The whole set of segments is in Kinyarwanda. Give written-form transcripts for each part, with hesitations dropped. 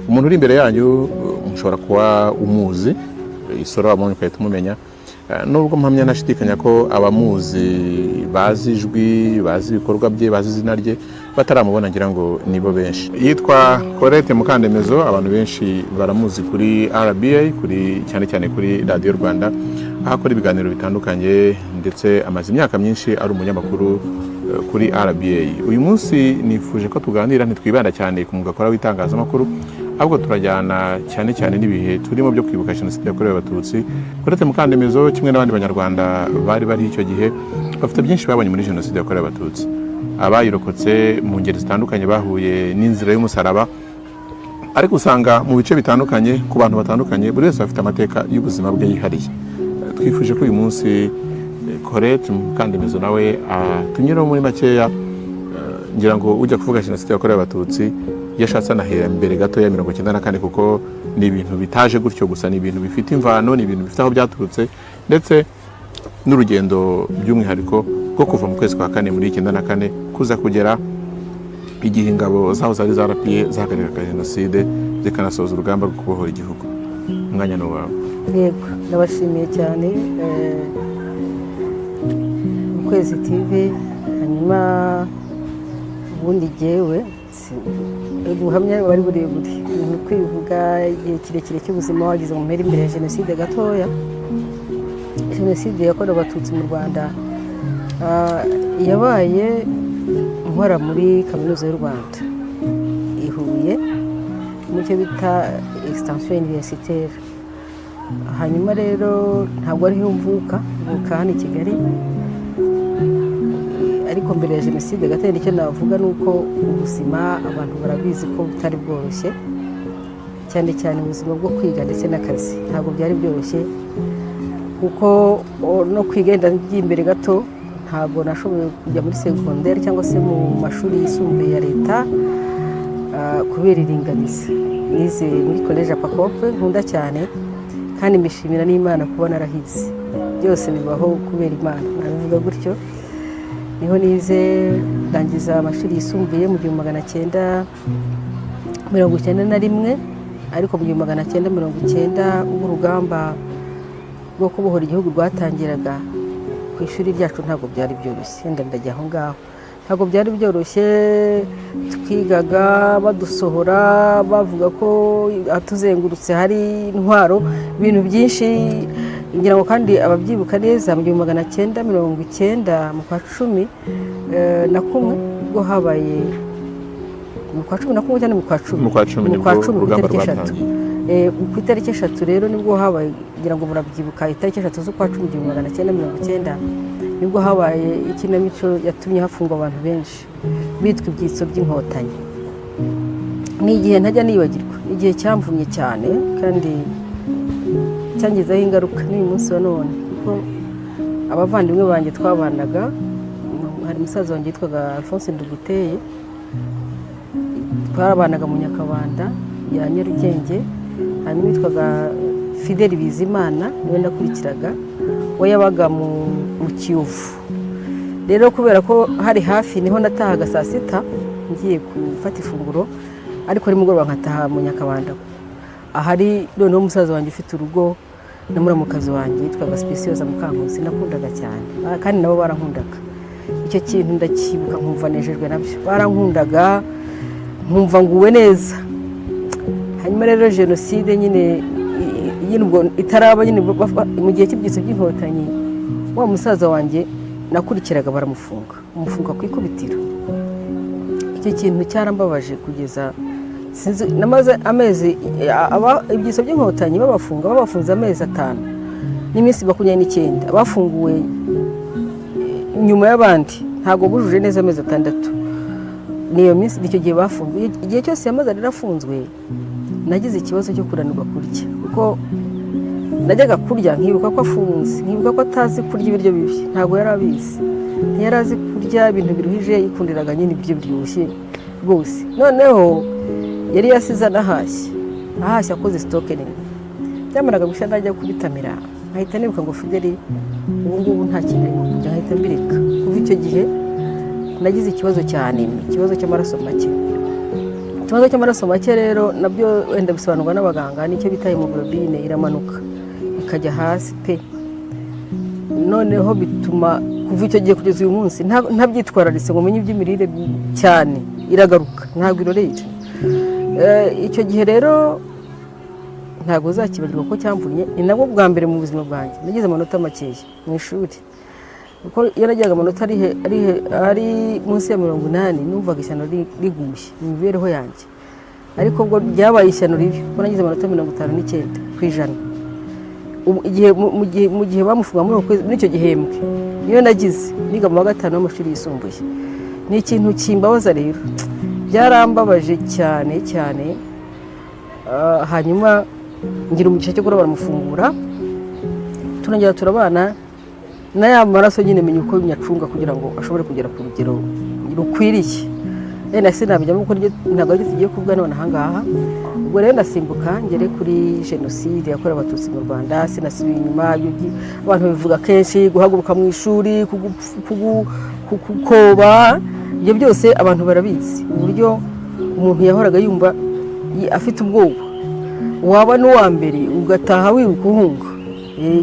Umuntu uri imbere yanyu mushobora kuba umuzi, isura wamubonye ugahita umumenya. Nubwo mpamya ntashidikanya ko abamuzi bazi ijwi, bazi ibikorwa bye, bazi izina rye, bataramubona ngira ngo nibo benshi. Yitwa Colette Mukandemezo. Abantu benshi baramuzi kuri RBA, kuri cyane cyane kuri Radiyo Rwanda, aho akora ibiganiro bitandukanye, ndetse amaze imyaka myinshi ari umunyamakuru kuri RBA. Uyu munsi nifuje ko tuganira, ntitwibanda cyane ku mwuga akora w'itangazamakuru, ahubwo turajyana cyane cyane n'ibihe turimo byo kwibuka Jenoside yakorewe Abatutsi. Colette Mukandemezo, kimwe n'abandi Banyarwanda bari bari icyo gihe, bafite byinshi babonye muri Jenoside yakorewe Abatutsi. Abayirokotse mu ngeri zitandukanye bahuye n'inzira y'umusaraba, ariko usanga mu bice bitandukanye, ku bantu batandukanye, buri wese afite amateka y'ubuzima bwe yihariye. Twifuje ko uyu munsi Colette Mukandemezo nawe atunyuraho muri makeya. Ngira ngo ujya kuvuga Jenoside yakorewe Abatutsi, iyo ashatse anahera mbere gato ya 94, kuko ni ibintu bitaje gutyo gusa, ni ibintu bifite imvano, ni ibintu bifite aho byaturutse, ndetse n'urugendo by'umwihariko rwo kuva mu kwezi kwa kane muri 94 kuza kugera igihe ingabo zaho zari za RPA zahagarikaga jenoside, zikanasoza urugamba rwo kubohora igihugu. Umwanya ni uwawe. Yego, ndabashimiye cyane Ukwezi TV. Hanyuma ubundi jyewe ubuhamya buba ari burebure, ni ukwivuga igihe kirekire cy'ubuzima wagize mu mpera imbere ya jenoside gatoya. Jenoside yakorewe Abatutsi mu Rwanda yabaye nkora muri Kaminuza y'u Rwanda i Huye, mu cyo bita extension universitaire. Hanyuma rero ntabwo ariho mvuka, mvuka hano i Kigali. Ariko mbere ya jenoside gato, icyo navuga ni uko ubuzima abantu barabizi ko butari bworoshye, cyane cyane ubuzima bwo kwiga ndetse n'akazi ntabwo byari byoroshye, kuko no kwiga wenda imbere gato ntabwo nashoboye kujya muri segonderi cyangwa se mu mashuri yisumbuye ya leta kubera iringaniza. Nize muri Collège Apacope nkunda cyane, kandi mbishimira n'Imana kuba narahize. Byose bibaho kubera Imana, nabivuga gutyo. Niho nize ndangiza amashuri yisumbuye mu 1991. Ariko mu 1990, ubwo urugamba rwo kubohora igihugu rwatangiraga, ku ishuri ryacu ntabwo byari byoroshye. Wenda ndajya aho ngaho. Ntabwo byari byoroshye, twigaga badusohora, bavuga ko ahatuzengurutse hari intwaro, ibintu byinshi. Ngira ngo kandi ababyibuka neza, mu 1990 mu kwa 11 ubwo habaye mu kwa 11 cyangwa mu kwa 10? Mu kwa 10. Mu kwa Nibwo 10 ku urugamba itariki 3. rwatangiye. Ku itariki 3 rero nibwo habaye, ngira ngo murabyibuka, itariki 3 z'ukwa 10 1990, nibwo habaye ikinamico yatumye hafungwa abantu benshi bitwa ibyitso by'Inkotanyi. Ni igihe ntajya nibagirwa, ni igihe cyamvumye cyane kandi cyangizeho ingaruka n'uyu munsi wa none, kuko abavandimwe banjye twabanaga, hari musaza wanjye witwaga Alphonse Nduguteye, twabanaga mu Nyakabanda ya Nyarugenge. Hanyuma witwaga Fideli Bizimana niwe nakurikiraga, we yabaga mu Kiyovu. Rero kubera ko hari hafi, niho natahaga saa sita ngiye gufata ifunguro, ariko nimugoroba nkataha mu Nyakabanda ahari noneho umusaza wanjye ufite urugo na muramukazi wanjye yitwaga Sipesiyoza Mukankusi, nakundaga cyane. Kandi nabo barankundaga. Icyo kintu ndacyibuka nkumva nejejwe nabyo. Barankundaga nkumva nguwe neza. Hanyuma rero jenoside nyine nyine ubwo itaraba nyine, mu gihe cy'ibyitso by'Inkotanyi, wa musaza wanjye nakurikiraga baramufunga, umufunga ku ikubitiro. Icyo kintu cyarambabaje kugeza sinzi, namaze amezi ibyitso by'Inkotanyi babafunga, babafunze amezi 5 n'iminsi 29. Bafunguwe nyuma y'abandi, ntabwo bujuje neza amezi 6. Niyo minsi, nicyo gihe bafunzwe. Igihe cyose yamaze rero afunzwe, nagize ikibazo cyo kunanirwa kurya, kuko najyaga kurya nkibuka ko afunze, nkibuka ko atazi kurya ibiryo bibi. Ntabwo yari abizi, ntiyari azi kurya ibintu biruhije, yikundiraga nyine ibiryo biryoshye rwose. Noneho yari yasize anahashye, ahashye akoze stock nini. Byamaraga gushya najya kubitamira nkahita nibuka ngo Fideli ubu ngubu nta kintu arimo kurya, nkahita mbireka. Kuva icyo gihe nagize ikibazo cyane, ikibazo cy'amaraso make. Ikibazo cy'amaraso make rero nabyo wenda bisobanurwa n'abaganga, nicyo bita hémoglobine, iramanuka ikajya hasi pe. Noneho bituma kuva icyo gihe kugeza uyu munsi ntabyitwararitse ngo menye iby'imirire cyane, iragaruka, ntabwo irorera. Icyo gihe rero ntabwo uzakibagirwa ko cyamvunnye. Ni nabwo bwa mbere mu buzima bwanjye nagize amanota makeya mu ishuri, kuko iyo nagiraga amanota ari munsi ya 80 numvaga ishyano riguye mu mibereho yanjye. Ariko ubwo ryabaye ishyano ribi kuko nagize amanota 59%. Ubu igihe mu gihe bamufunga muri uko kwezi, muri icyo gihembwe niyo nagize, niga mu wa gatanu w'amashuri yisumbuye. Ni ikintu kimbabaza rero, byarambabaje cyane cyane. Hanyuma ngira umugisha cyo kuba baramufungura, turongera turabana na ya maraso nyine, menya uko nyacunga kugira ngo ashobore kugera ku rugero rukwiriye. Wenda sinabijyamo kuko ntabwo aribyo tugiye kuvuga none aha ngaha. Ubwo rero ndasimbuka ngere kuri Jenoside yakorewe Abatutsi mu Rwanda. Sinasubiye inyuma, ibyo abantu babivuga kenshi, guhaguruka mu ishuri, kugukoba, ibyo byose abantu barabizi, uburyo umuntu yahoraga yumva afite ubwoba, waba n'uwa mbere ugataha wiruka uhunga.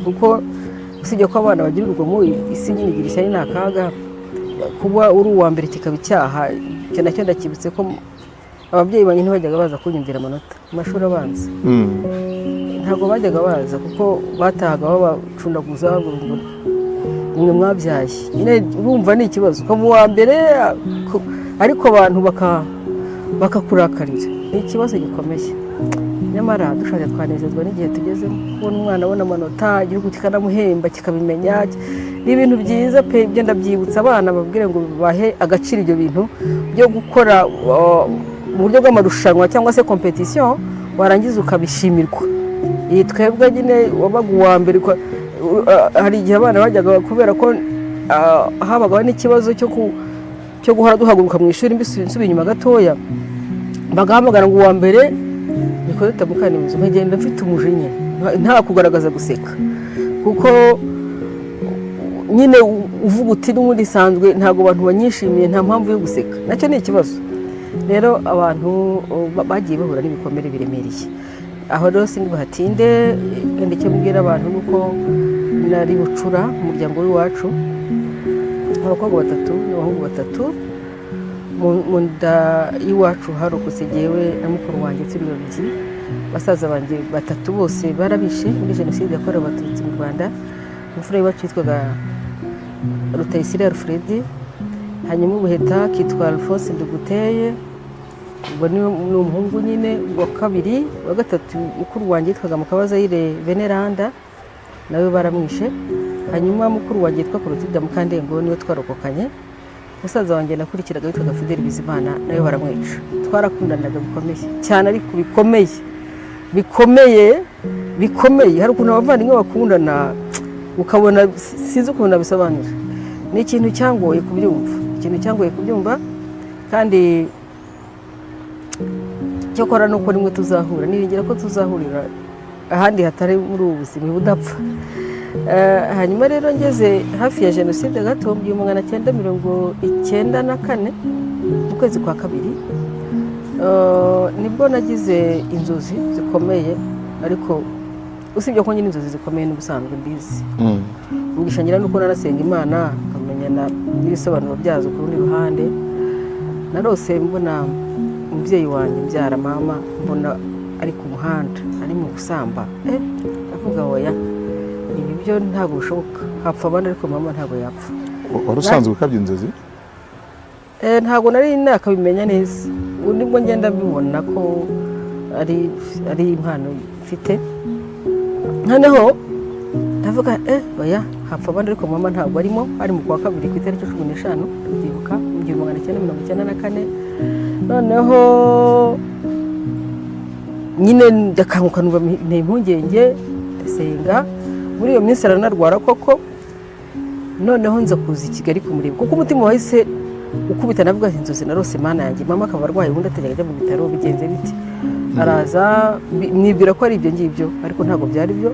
Kuko usibye ko abana bagira urugomo, isi nyine igira ishyari, ni akaga kuba uri uwa mbere kikaba icyaha. Icyo nacyo ndakibutse ko ababyeyi banjye ntibajyaga baza kunyumvira amanota mu mashuri abanza. Ntabwo bajyaga baza kuko batahaga babacundaguza, bavuga ngo nimwe mwabyaye. Nyine urumva ni ikibazo ukaba uwa mbere, ariko abantu bakakurakarira, ni ikibazo gikomeye. Nyamara dushatse twanezezwa n'igihe tugezemo, kubona umwana abona amanota, igihugu kikanamuhemba, kikabimenya, ni ibintu byiza pe. Ibyo ndabyibutsa abana, babwire ngo bahe agaciro ibyo bintu byo gukora mu buryo bw'amarushanwa cyangwa se compétition, warangiza ukabishimirwa. Iyi twebwe nyine wabaga uwa mbere, hari igihe abana bajyaga, kubera ko habagaho n'ikibazo cyo guhora duhaguruka mu ishuri, nsubiye inyuma gatoya, bagahamagara ngo uwa mbere ni Colette Mukanimizo, nkagenda mfite umujinya, nta kugaragaza guseka, kuko nyine uvuga uti n'ubundi isanzwe ntabwo abantu banyishimiye, nta mpamvu yo guseka. Nacyo ni ikibazo rero. Abantu bagiye bahura n'ibikomere biremereye. Aho rero sindi buhatinde. Wenda icyo mbwira abantu ni uko nari bucura mu muryango w'iwacu, abakobwa batatu n'abahungu batatu. Mu nda y'iwacu harokotse jyewe na mukuru wanjye turi babiri. Basaza banjye batatu bose barabishe muri Jenoside yakorewe Abatutsi mu Rwanda. Imfura y'iwacu yitwaga Rutayisire Alfred, hanyuma ubuheta kitwa Alphonse Nduguteye, ubwo ni umuhungu nyine wa kabiri. Wa gatatu, mukuru wanjye, yitwaga Mukabazayire Veneranda, nawe baramwishe. Hanyuma mukuru wanjye yitwa Clotilde Mukandengo, niwe twarokokanye. Musaza wanjye nakurikiraga witwaga Fidel Bizimana, nawe baramwica. Twarakundanaga bikomeye cyane, ariko bikomeye bikomeye bikomeye. Hari ukuntu abavandimwe bakundana ukabona sinzi ukuntu nabisobanura, ni ikintu cyangoye kubyumva, ikintu cyangoye kubyumva. Kandi cyakora nuko rimwe tuzahura, niringira ko tuzahurira ahandi hatari muri ubu buzima budapfa. Hanyuma rero ngeze hafi ya Jenoside gato, mu 1994 mu kwezi kwa kabiri, nibwo nagize inzozi zikomeye. Ariko usibye ko nyine inzozi zikomeye n'ubusanzwe mbizi, umugisha ngira nuko narasenga Imana nkamenya n'ibisobanuro byazo. Ku rundi ruhande, narose mbona umubyeyi wanjye mbyara, mama, mbona ari ku muhanda ari mu gusamba. Ndavuga oya, ibi byo ntabwo bishoboka, hapfa abandi ariko mama ntabwo yapfa. Wari usanzwe ukabya inzozi? Ntabwo nari nakabimenya neza, ubu nibwo ngenda mbibona ko ari impano mfite. Noneho ndavuga oya, hapfa abandi ariko mama ntabwo arimo. Ari mu kwa kabiri ku itariki 15, ndabyibuka, mu 1994. Noneho nyine ndakanguka, numva nteye impungenge, ndasenga. Muri iyo minsi aranarwara koko. Noneho nza kuza i Kigali kumureba kuko umutima wahise ukubita, navuga ati inzozi narose, Mana yanjye, mama akaba arwaye, ubundi atajya ajya mu bitaro, bigenze biti? Araza, nibwira ko ari ibyo ngibyo, ariko ntabwo byari byo.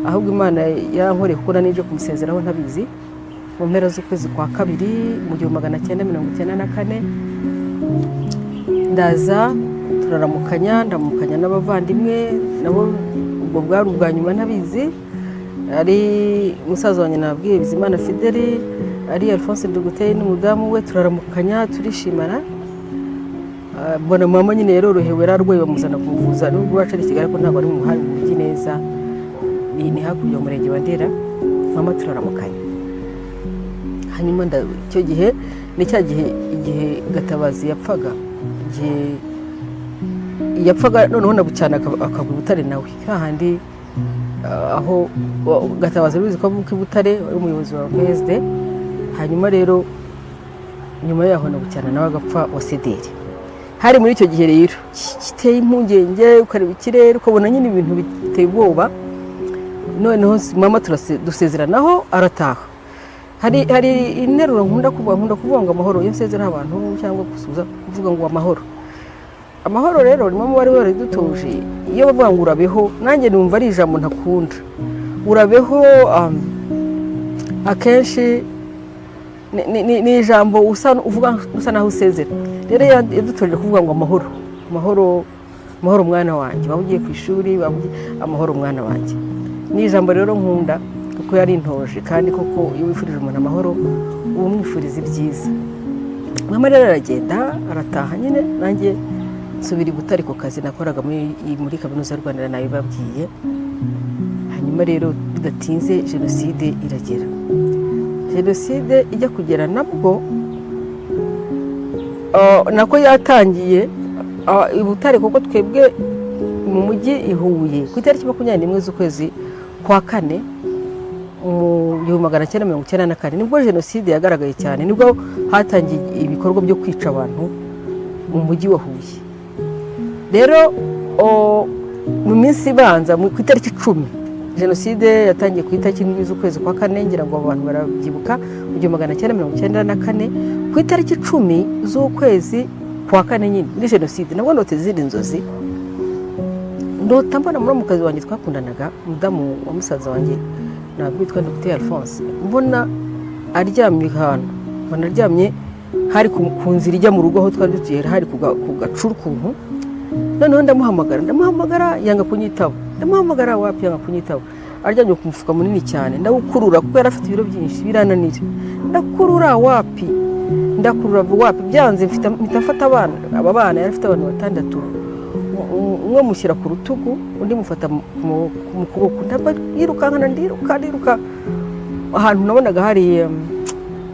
Ahubwo Imana yankoreye kuko nanije kumusezeraho ntabizi mu mpera z'ukwezi kwa kabiri mu 1994. Ndaza. Turaramukanya, ndamukanya n'abavandimwe nabo. Ubwo bwari ubwa nyuma ntabizi. Ari musaza wanjye nabwiye, Bizimana Fideli, ari Alphonse Nduguteye n'umudamu we, turaramukanya, turishimana. Mbona mama nyine yarorohewe, yararwaye bamuzana kumuvuza, nubwo iwacu ari i Kigali ariko ntabwo ari mu hari mu mujyi neza, ni hakurya mu murenge wa Ndera. Mama turaramukanya, hanyuma icyo gihe ni cya gihe igihe Gatabazi yapfaga, igihe yapfaga noneho na Bucyana akagwa i Butare nawe hahandi, aho Gatabazi ubizi ko avuka i Butare, wari umuyobozi wa PSD. Hanyuma rero nyuma yaho na Bucyana nawe agapfa wa CDR. Hari muri icyo gihe rero giteye impungenge, ukareba ikirere ukabona nyine ibintu biteye ubwoba. Noneho mama dusezeranaho arataha. Hari interuro nkunda kuvuga, nkunda kuvuga ngo amahoro. Iyo nsezera abantu cyangwa gusuhuza, mvuga ngo amahoro. Amahoro rero ni mama wari waridutuje. Iyo bavuga ngo urabeho, nanjye numva ari ijambo ntakunda. Urabeho akenshi ni ijambo usa uvuga usa naho usezera. Rero yadutoje kuvuga ngo amahoro, amahoro, amahoro mwana wanjye, waba ugiye ku ishuri, waba ugiye, amahoro mwana wanjye. Ni ijambo rero nkunda kuko yarintoje, kandi koko iyo wifurije umuntu amahoro uba umwifuriza ibyiza. Mama rero aragenda arataha nyine, nanjye nsubira i Butare ku kazi nakoraga muri Kaminuza y'u Rwanda, nabibabwiye. Hanyuma rero bidatinze jenoside iragera. Jenoside ijya kugera nabwo nako yatangiye i Butare, kuko twebwe mu mujyi i Huye ku itariki 21 z'ukwezi kwa kane mu 1994 nibwo jenoside yagaragaye cyane, nibwo hatangiye ibikorwa byo kwica abantu mu mujyi wa Huye. Rero mu minsi ibanza, ku itariki 10, jenoside yatangiye ku itariki 7 z'ukwezi kwa kane, ngira ngo abantu barabyibuka, mu 1994, ku itariki 10 z'ukwezi kwa kane nyine muri jenoside nabwo ndota izindi nzozi. Ndota mbona muramukazi wanjye twakundanaga, umudamu wa musaza wanjye ntabwo witwa Dr Alphonse, mbona aryamye ahantu, mbona aryamye hari ku nzira ijya mu rugo aho twari dutuye, hari ku gacuru ukuntu. Noneho ndamuhamagara, ndamuhamagara yanga kunyitaba, ndamuhamagara wapi yanga kunyitaba. Aryamye ku mufuka munini cyane, ndawukurura kuko yari afite ibiro byinshi, birananira. Ndakurura wapi, ndakurura wapi, byanze. Mpita mfata abana, aba bana yari afite abantu batandatu, umwe mushyira ku rutugu, undi mufata mu kuboko, ndirukankana, ndiruka, ndiruka ahantu nabonaga hari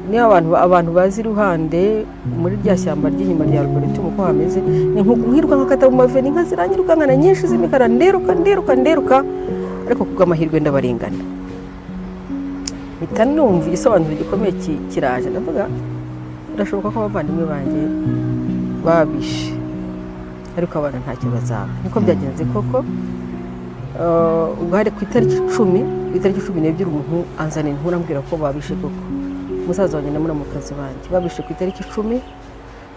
niyo abantu bazi iruhande muri rya shyamba ry'inyuma rya Arboretum uko hameze, ni nkiruka nkakata mu mave, inka ziranyirukankana nyinshi z'imikara, ndiruka, ndiruka, ndiruka, ariko kubw'amahirwe ndabarengana. Mpita numva igisobanuro gikomeye kiraje, ndavuga birashoboka ko abavandimwe banjye babishe, ariko abana ntacyo bazaba. Niko byagenze koko. Ubwo hari ku itariki 10, ku itariki 12 umuntu anzana inkuru ambwira ko babishe koko musaza wanjye na muramukazi wanjye, babishe ku itariki 10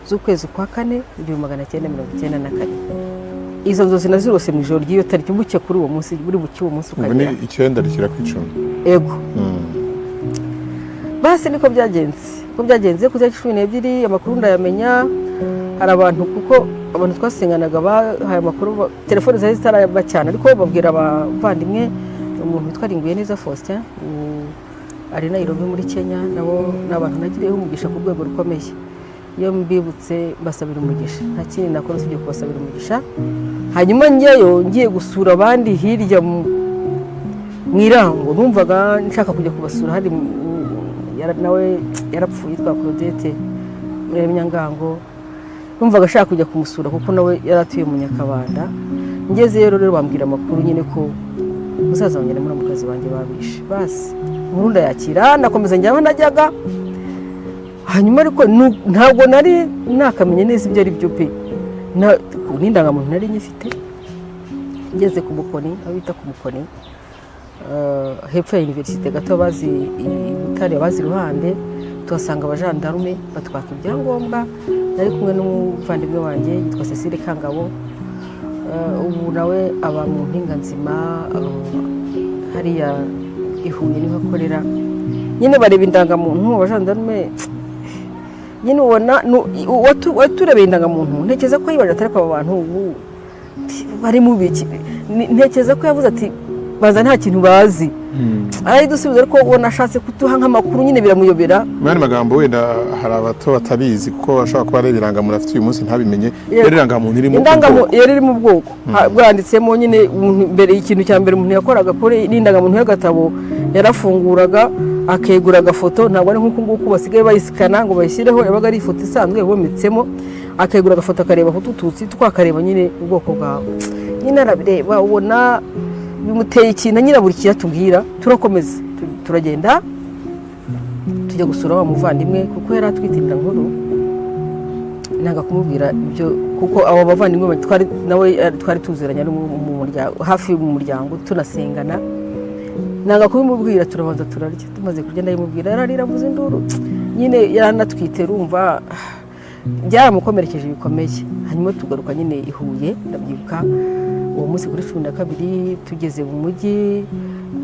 z'ukwezi kwa kane 1994. Izo nzozi nazirose mu ijoro ry'iyo tariki, bucye kuri uwo munsi, buri bucye uwo munsi Ubu ni ukagera. 9 rishyira ku 10. Ego. Basi niko byagenze, uko byagenze ku itariki 12 amakuru ndayamenya. Hari abantu, kuko abantu twasenganaga bahaye amakuru, telefone zari zitaraba cyane, ariko babwira abavandimwe. Umuntu witwa Ringuye neza Faustin, ari Nairobi muri Kenya, nabo ni abantu nagiriyeho umugisha ku rwego rukomeye. Iyo mbibutse mbasabira umugisha, nta kindi nakora usibye kubasabira umugisha. Hanyuma njyayo ngiye gusura abandi hirya mu Irango, numvaga nshaka kujya kubasura. Hari nawe yarapfuye, yitwa Claudette Nyangango, numvaga ashaka kujya kumusura kuko nawe yari atuye mu Nyakabanda. Ngezeyo rero bambwira amakuru nyine ko musaza wanjye na muramukazi wanjye babishe. Basi inkuru ndayakira, ndakomeza njyaho najyaga. Hanyuma ariko ntabwo nari nakamenya neza ibyo ari byo pe. N'indangamuntu nari nyifite. Ngeze ku Mukoni, aho bita ku Mukoni, hepfo ya université gato, bazi i Butare, bazi iruhande, tuhasanga abajandarume batwaka ibyangombwa. Nari kumwe n'umuvandimwe wanjye yitwa Cecile Kangabo. Ubu nawe aba mu Mpinga Nzima, hariya i Huye niho akorera nyine. Bareba indangamuntu abajandarume. Nyine ubona waturebeye indangamuntu, ntekereza ko yibaje atari aba bantu ubu bari mu biki. Ntekereza ko yavuze ati baza nta kintu bazi, arayidusubiza, ariko ubona ashatse kuduha nk'amakuru nyine biramuyobera. Mu yandi magambo, wenda hari abato batabizi, kuko ashobora kuba ari irangamuntu afite uyu munsi ntabimenye. Yego. Yari irangamuntu irimo Indangamuntu ubwoko. Yari iri mu bwoko bwanditsemo nyine umuntu. Mbere, ikintu cya mbere umuntu yakoraga kuri n'indangamuntu y'agatabo, yarafunguraga akegura agafoto. Ntabwo ari nk'uku nguku basigaye bayisikana ngo bayishyireho, yabaga ari ifoto isanzwe bometsemo. Akegura agafoto, akareba Hutu, Tutsi, twakareba nyine ubwoko bwawe. Nyine arabireba, ubona bimuteye ikintu nyine buri kiyatubwira. Turakomeza turagenda tujya gusura wa muvandimwe, kuko yari atwite inda nkuru. Nanga kumubwira ibyo, kuko abo bavandimwe twari nawe twari tuziranye, ari mu muryango, hafi mu muryango, tunasengana. Nanga kubimubwira. Turabanza turarya, tumaze kurya ndabimubwira, yararira, avuza induru. Nyine yaranatwite, urumva byaramukomerekeje bikomeye. Hanyuma tugaruka nyine i Huye. Ndabyibuka uwo munsi kuri 12, tugeze mu mujyi,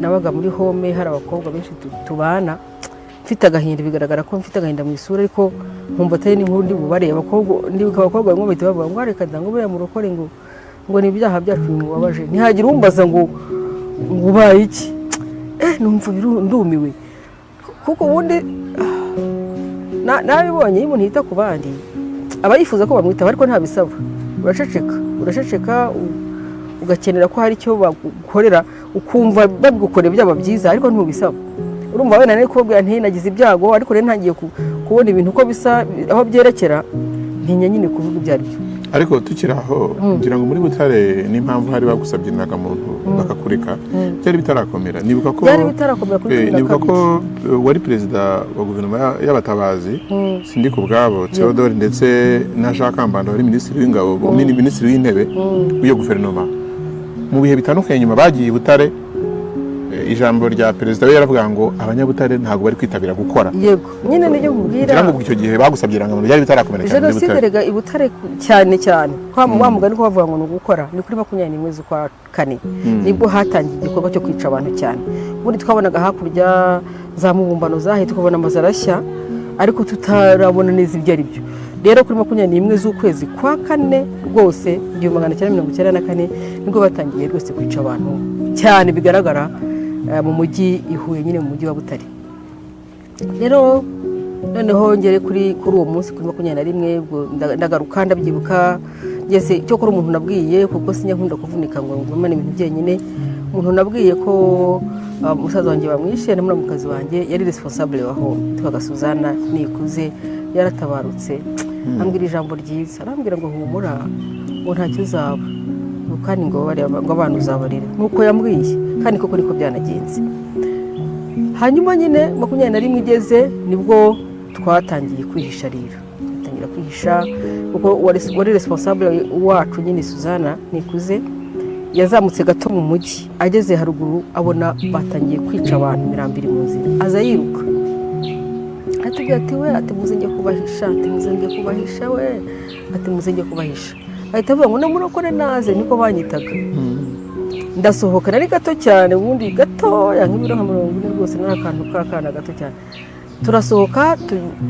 nabaga muri home, hari abakobwa benshi tubana. Mfite agahinda, bigaragara ko mfite agahinda mu isura, ariko nkumva atari n'inkuru ndi bubare. Abakobwa, ndibuka abakobwa bamwe bahita bavuga ngo reka da, ngo buriya murokore, ngo ni ibyaha byacu bimubabaje. Ntihagire umbaza ngo ubaye iki. Numva ndumiwe, kuko ubundi nabibonye iyo umuntu yita ku bandi aba yifuza ko bamwitaho, ariko ntabisaba. Uraceceka, uraceceka, ugakenera ko hari icyo bagukorera, ukumva babigukoreye byaba byiza, ariko ntubisaba. Urumva wenda nari kubabwira nti nagize ibyago, ariko rero ntangiye kubona ibintu uko bisa, aho byerekera, ntinya nyine kuvuga ibyo ari byo. Ariko tukiri aho, ngira ngo muri Butare n'impamvu hari bagusabye indangamuntu bakakureka, byari bitarakomera. Nibuka ko Byari bitarakomera kuri 12. Nibuka ko wari perezida wa guverinoma y'abatabazi, sindi ku bwabo Theodore, ndetse na Jean Kambanda wari minisitiri w'ingabo, minisitiri w'intebe w'iyo guverinoma mu bihe bitandukanye. Nyuma bagiye i Butare, ijambo rya perezida we yaravuga ngo abanyabutare ntabwo bari kwitabira gukora. Yego nyine, nibyo nkubwira. Ngira ngo icyo gihe bagusabye irangamuntu byari bitarakomera cyane muri Jenoside Butare. rega i Butare cyane cyane wa mugani ko bavuga ngo ni ugukora, ni kuri 21 z'ukwa kane nibwo hatangiye igikorwa cyo kwica abantu cyane. Ubundi twabonaga hakurya za Mubumbano zahe, tukabona amazu arashya, ariko tutarabona neza ibyo ari byo. Rero kuri 21 z'ukwezi kwa kane rwose, 1994, nibwo batangiye rwose kwica abantu cyane bigaragara, mu mujyi i Huye nyine, mu mujyi wa Butare. Rero noneho ngere kuri uwo munsi kuri 21, ubwo ndagaruka. Ndabyibuka ngeze cyo kuri umuntu nabwiye, kuko sinjya nkunda kuvunika ngo ngumane ibintu byenyine. Umuntu nabwiye ko musaza wanjye bamwishe na muramukazi wanjye, yari responsable wa home, witwaga Suzana Nikuze, yaratabarutse. Ambwira ijambo ryiza, arambwira ngo humura, ngo ntacyo uzaba, ngo kandi ngo bareba, ngo abana uzabarera. Nuko yambwiye, kandi koko niko byanagenze. Hanyuma nyine 21 igeze, nibwo twatangiye kwihisha. Rero dutangira kwihisha kuko wari responsable wacu nyine Suzana Nikuze yazamutse gato mu mujyi, ageze haruguru abona batangiye kwica abantu, imirambo iri mu nzira, aza yiruka atubwira ati we, ati muze njye kubahisha, ati muze njye kubahisha we, ati muze njye kubahisha. Ahita avuga ngo namurokore naze, niko banyitaga. Ndasohoka, nari gato cyane ubundi, gatoya nk'ibiro nka 40 rwose, nari akantu k'akana gato cyane. Turasohoka,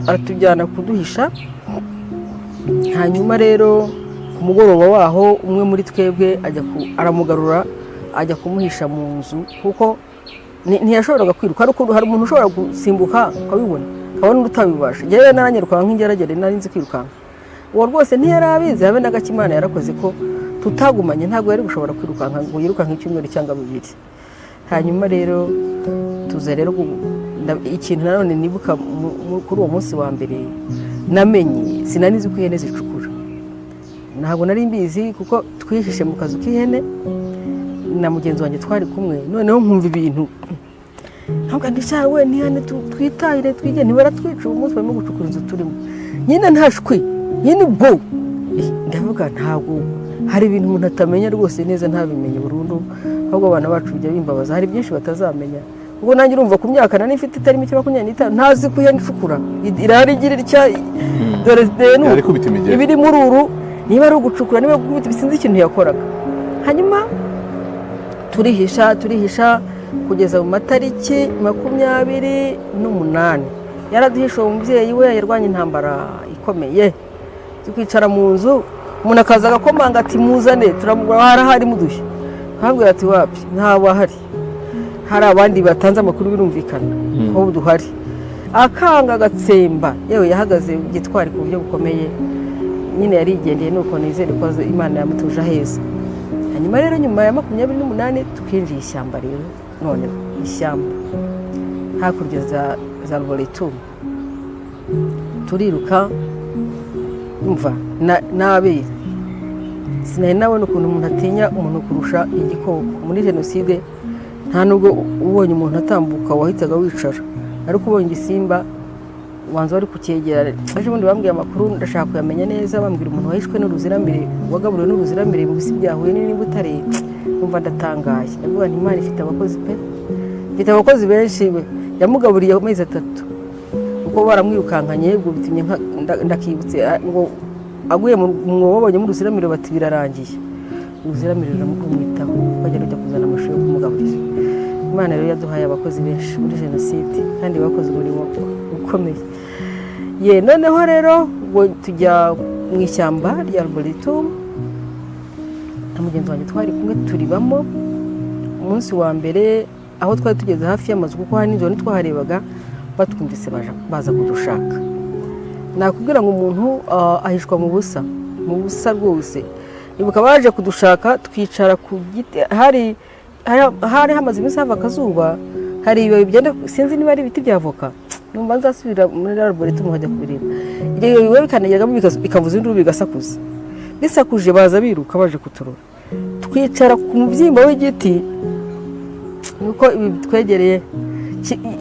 aratujyana kuduhisha. Hanyuma rero ku mugoroba waho, umwe muri twebwe ajya aramugarura, ajya kumuhisha mu nzu, kuko ntiyashoboraga kwiruka. Hari ukuntu hari umuntu ushobora gusimbuka ukabibona, ukabona undi utabibasha. Njyewe naranyirukanka nk'ingeragere, nari nzi kwirukanka. Uwo rwose ntiyari abizi habe na gake. Imana yarakoze ko tutagumanye, ntabwo yari gushobora kwirukanka ngo yirukanke icyumweru cyangwa bibiri. Hanyuma rero tuza rero ikintu nanone nibuka kuri uwo munsi wa mbere namenye, sinari nzi ko ihene zicukura, ntabwo nari mbizi, kuko twihishe mu kazu k'ihene na mugenzi wanjye twari kumwe. Noneho nkumva ibintu, ntabwo ndishawe ntihane, twitahire twige, ntibaratwica uwo munsi, barimo gucukura inzu turimo nyine. Nta shwi nyine ubwo. Ndavuga ntabwo hari ibintu umuntu atamenya rwose neza, ntabimenye burundu. Ahubwo abana bacu bijya bimbabaza, hari byinshi batazamenya. Ubwo nanjye urumva ku myaka nari mfite itari mike, 25, ntazi ko ihene icukura, irahari igira itya, dore dore ni Yari ikubita imigeri. Ibiri muri uru, niba ari ugucukura, niba gukubita, sinzi ikintu yakoraga. Hanyuma turihisha, turihisha kugeza mu matariki 28. Yaraduhishe uwo mubyeyi we, yarwanye intambara. ikomeye. Tukicara mu nzu, umuntu akaza agakomanga ati: "Muzane, turamugura, harahari, muduhe." Nkabwira ati: "Wapi, ntabwo ahari, hari abandi batanze amakuru, birumvikana ko duhari." Akanga, agatsemba. Yewe, yahagaze gitwari ku buryo bukomeye nyine, yarigendeye. Nuko nizere ko Imana yamutuje aheza. Hanyuma rero nyuma ya 28 tukinjiye ishyamba rero, noneho ishyamba hakurya za Arboretum, turiruka. Umva, n'abera sinari nabona ukuntu umuntu atinya umuntu kurusha igikoko. Muri jenoside nta nubwo ubonye umuntu atambuka wahitaga wicara, ariko ubonye igisimba ubanza wari kucyegera. Ejo bundi bambwiye amakuru, ndashaka kuyamenya neza, bambwira umuntu wahishwe n'uruziramire, wagaburiwe n'uruziramire mu bisi bya Huye n'I Butare. Numva ndatangaye, ndavuga nti: "Imana ifite abakozi pe, ifite abakozi benshi." We yamugaburiye amezi 3 kuko baramwirukankanye. Ubwo bitumye ndakibutse, ngo aguye mu mwobo babonyemo uruziramire, bati: "Birarangiye." Uruziramire ruramwitaho, bajya rujya kuzana amashu yo kumugaburira. Imana rero yaduhaye abakozi benshi muri jenoside kandi bakoze umurimo ukomeye. Ye, noneho rero ubwo tujya mu ishyamba rya Arboretum na mugenzi wanjye twari kumwe, turibamo. Umunsi wa mbere aho twari tugeze hafi y'amazu, kuko hari nijoro ntitwaharebaga, batwumvise baza kudushaka. Nakubwira ngo umuntu ahishwa mu busa, mu busa rwose. Ibuka baje kudushaka twicara ku giti, hari hamaze iminsi hava akazuba, hari ibibabi byenda, sinzi niba ari ibiti bya avoka, numva nzasubira muri arboretum nkajya kubireba. Ibyo bibabi bikanagiramo bikavuza induru, bigasakuza. Bisakuje baza biruka baje kuturora. Twicara ku mubyimba w'igiti, nuko ibi twegereye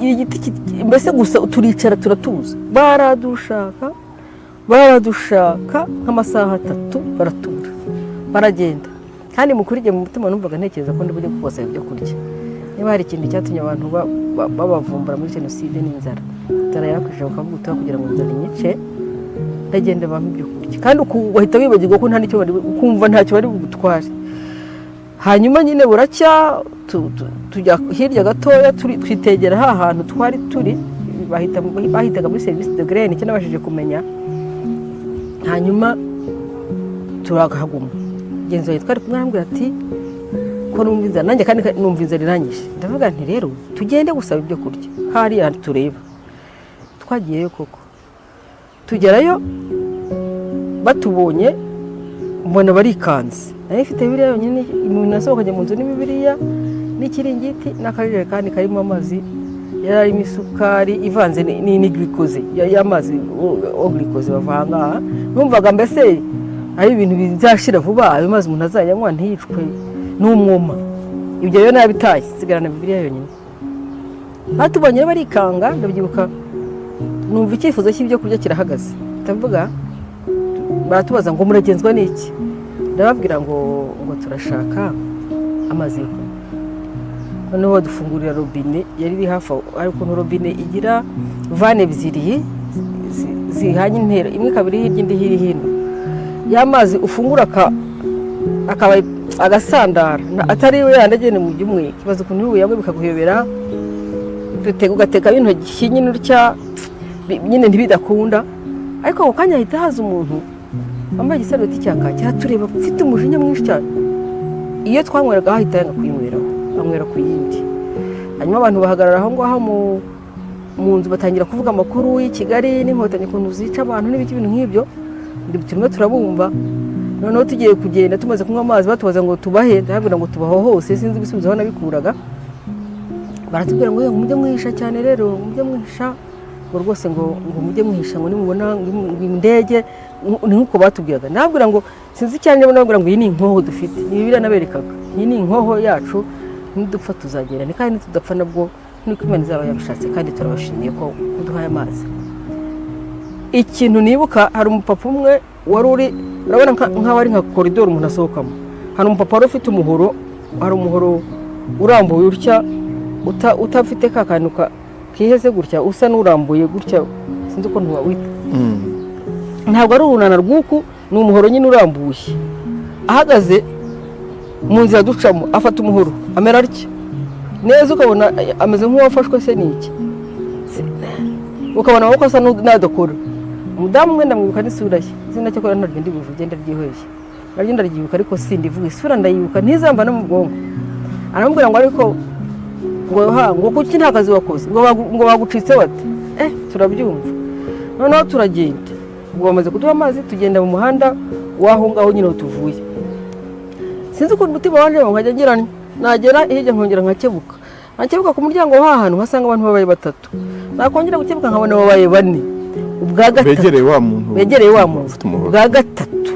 igiti mbese gusa, turicara turatuza. Baradushaka, baradushaka nk'amasaha 3, baratubura, baragenda. Kandi mu kuri jye mu mutima numvaga ntekereza ko ndi bujye kubasaba ibyo kurya. Niba hari ikintu cyatumye abantu babavumbura muri jenoside ni inzara. Inzara yarakwije, bakavuga utuba kugira ngo inzara inyice, ndagenda bampa ibyo kurya. Kandi ugahita wibagirwa ko nta n'icyo bari, ukumva ntacyo bari bugutware. Hanyuma nyine buracya, tujya hirya gatoya, twitegera ha hantu twari turi, bahitaga muri service de graine, icyo nabashije kumenya. Hanyuma turahaguma. Mugenzi wanjye twari kumwe arambwira ati: "Ko numva inzara nanjye?" Kandi numva inzara iranyishe, ndavuga nti: "Rero tugende gusaba ibyo kurya hariya tureba." Twagiyeyo koko, tugerayo batubonye mbona barikanze. Nari mfite Bibiliya yonyine, umuntu nasohokanye mu nzu ni Bibiliya n'ikiringiti n'akajerekani karimo amazi, yari arimo isukari ivanze ni glucose y'amazi o glucose bavanga. Numvaga mbese ari ibintu bizashira vuba, ayo mazi umuntu azayanywa ntiyicwe n'umwuma. Ibyo rero nabitaye, nsigarana Bibiliya yonyine. Batubonye barikanga, ndabyibuka, numva icyifuzo cy'ibyo kurya kirahagaze. Ndavuga, baratubaza ngo: "Muragenzwa n'iki?" Ndababwira ngo turashaka amazi yo kunywa. Noneho badufungurira robine yari iri hafi aho. Hari ukuntu robine igira vanne ebyiri zihanye intera, imwe ikaba iri hirya, indi iri hino. Ya mazi ufungura akaba agasandara, atari we yandi agenda mu by'umwe. Ikibazo ukuntu uyanywe bikaguhobera, ugatekamo intoki nyine utya, nyine ntibidakunda. Ariko ako kanya hahita haza umuntu wambaye igisarubeti cya kaki, aratureba ufite umujinya mwinshi cyane. Iyo twanyweraga hahita yanga kuyinyweraho, anywera ku yindi. Hanyuma abantu bahagarara aho ngaho mu nzu, batangira kuvuga amakuru y'i Kigali n'Inkotanyi ukuntu zica abantu n'ibiki, ibintu nk'ibyo. Turimo turabumva. Noneho tugiye kugenda, tumaze kunywa amazi, batubaza ngo tubahe. Ndababwira ngo tubaho hose, sinzi ibisubizo aho nabikuraga. Baratubwira ngo: "Yewe, mujye mwihisha cyane rero, mujye mwihisha," ngo rwose ngo mujye mwihisha, ngo nimubona ngo indege, ni nk'uko batubwiraga. Nababwira ngo sinzi cyane niba nababwira ngo iyi ni inkoho dufite, ni Bibiliya naberekaga, iyi ni inkoho yacu, nidupfa tuzagenda ni kandi nitudapfa nabwo niko Imana izaba yabishatse, kandi turabashimiye ko muduhaye amazi. Ikintu nibuka, hari umupapa umwe wari uri, urabona nk'aho ari nka koridoro umuntu asohokamo, hari umupapa wari ufite umuhoro, hari umuhoro urambuye utya, utafite ka kantu kiheze gutya, usa n'urambuye gutya, sinzi ukuntu wawita. Ntabwo ari urunana rw'uku, ni umuhoro nyine urambuye. Ahagaze mu nzira ducamo, afata umuhoro amera atya neza, ukabona ameze nk'uwafashwe se n'iki, ukabona amaboko asa n'adakora. Umudamu umwe ndamwibuka n'isura ye, izina cyo ntaryo ndi buvuge, ndaryihoreye, naryo ndaryibuka ariko sindivuga, isura ndayibuka ntizamba no mu bwonko. Aramubwira ngo ariko ngo ha ngo kuki nta kazi wakoze, ngo bagucitse bate? Turabyumva. Noneho turagenda, ubwo bamaze kuduha amazi, tugenda mu muhanda w'aho ngaho nyine aho tuvuye. Sinzi ukuntu umutima wanje nkajya ngira nti, nagera hirya nkongera nkakebuka, nkakebuka ku muryango w'ahantu nkasanga abantu babaye batatu, nakongera gukebuka nkabona babaye bane. Ubwa gatatu Begereye wa muntu. Begereye wa muntu. Ufite umuhoro. Ubwa gatatu,